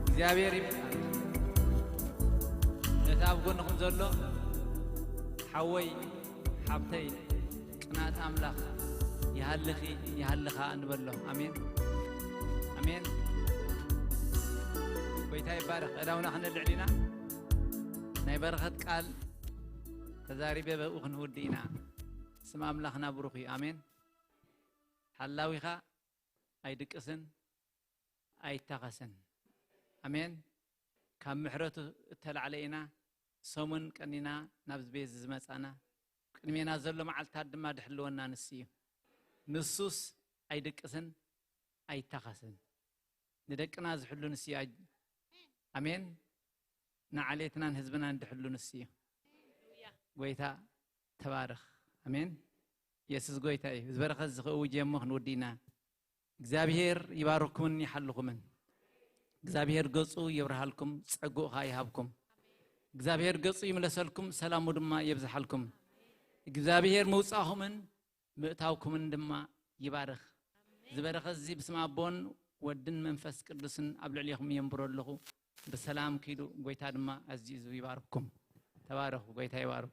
እግዚኣብሔር ይባረክ። ነቲ ኣብ ጎንኹም ዘሎ ሓወይ ሓብተይ ቅናት ኣምላኽ ይሃልኺ ይሃልኻ ንበሎ። ኣሜን ኣሜን። ጎይታ ይባረክ። እዳውና ክነልዕል ኢና። ናይ በረኸት ቃል ተዛሪበ በኡ ክንውድ ኢና። ስም ኣምላኽና ብሩኽ እዩ። ኣሜን። ሓላዊኻ ኣይድቅስን ኣይታኸስን። ኣሜን። ካብ ምሕረቱ እተላዕለ ኢና ሰሙን ቀኒና ናብዚ ቤት ዝመጻና። ቅድሜና ዘሎ መዓልታት ድማ ድሕልወና ንሱ እዩ። ንሱስ ኣይድቅስን ኣይታኸስን። ንደቅና ዝሕሉ ንሱ እዩ። ኣሜን። ንዓሌትናን ህዝብናን ድሕሉ ንሱ እዩ። ጎይታ ተባረኽ። ኣሜን። የሱስ ጎይታ እዩ። ዝበረኸት ዝኽእውጅ እሞ ክንውድእና። እግዚኣብሔር ይባርኩምን ይሓልኹምን። እግዚኣብሔር ገጹ ይብርሃልኩም፣ ጸጉኡ ኸኣ ይሃብኩም። እግዚኣብሔር ገጹ ይምለሰልኩም፣ ሰላሙ ድማ የብዝሓልኩም። እግዚኣብሔር ምውጻኹምን ምእታውኩምን ድማ ይባርኽ። ዝበረኸ እዚ ብስም ኣቦን ወድን መንፈስ ቅዱስን ኣብ ልዕሌኹም የንብሮ ኣለኹ። ብሰላም ኪዱ፣ ጎይታ ድማ ኣዝዩ ይባርኩም። ተባረኹ፣ ጎይታ ይባርኩ።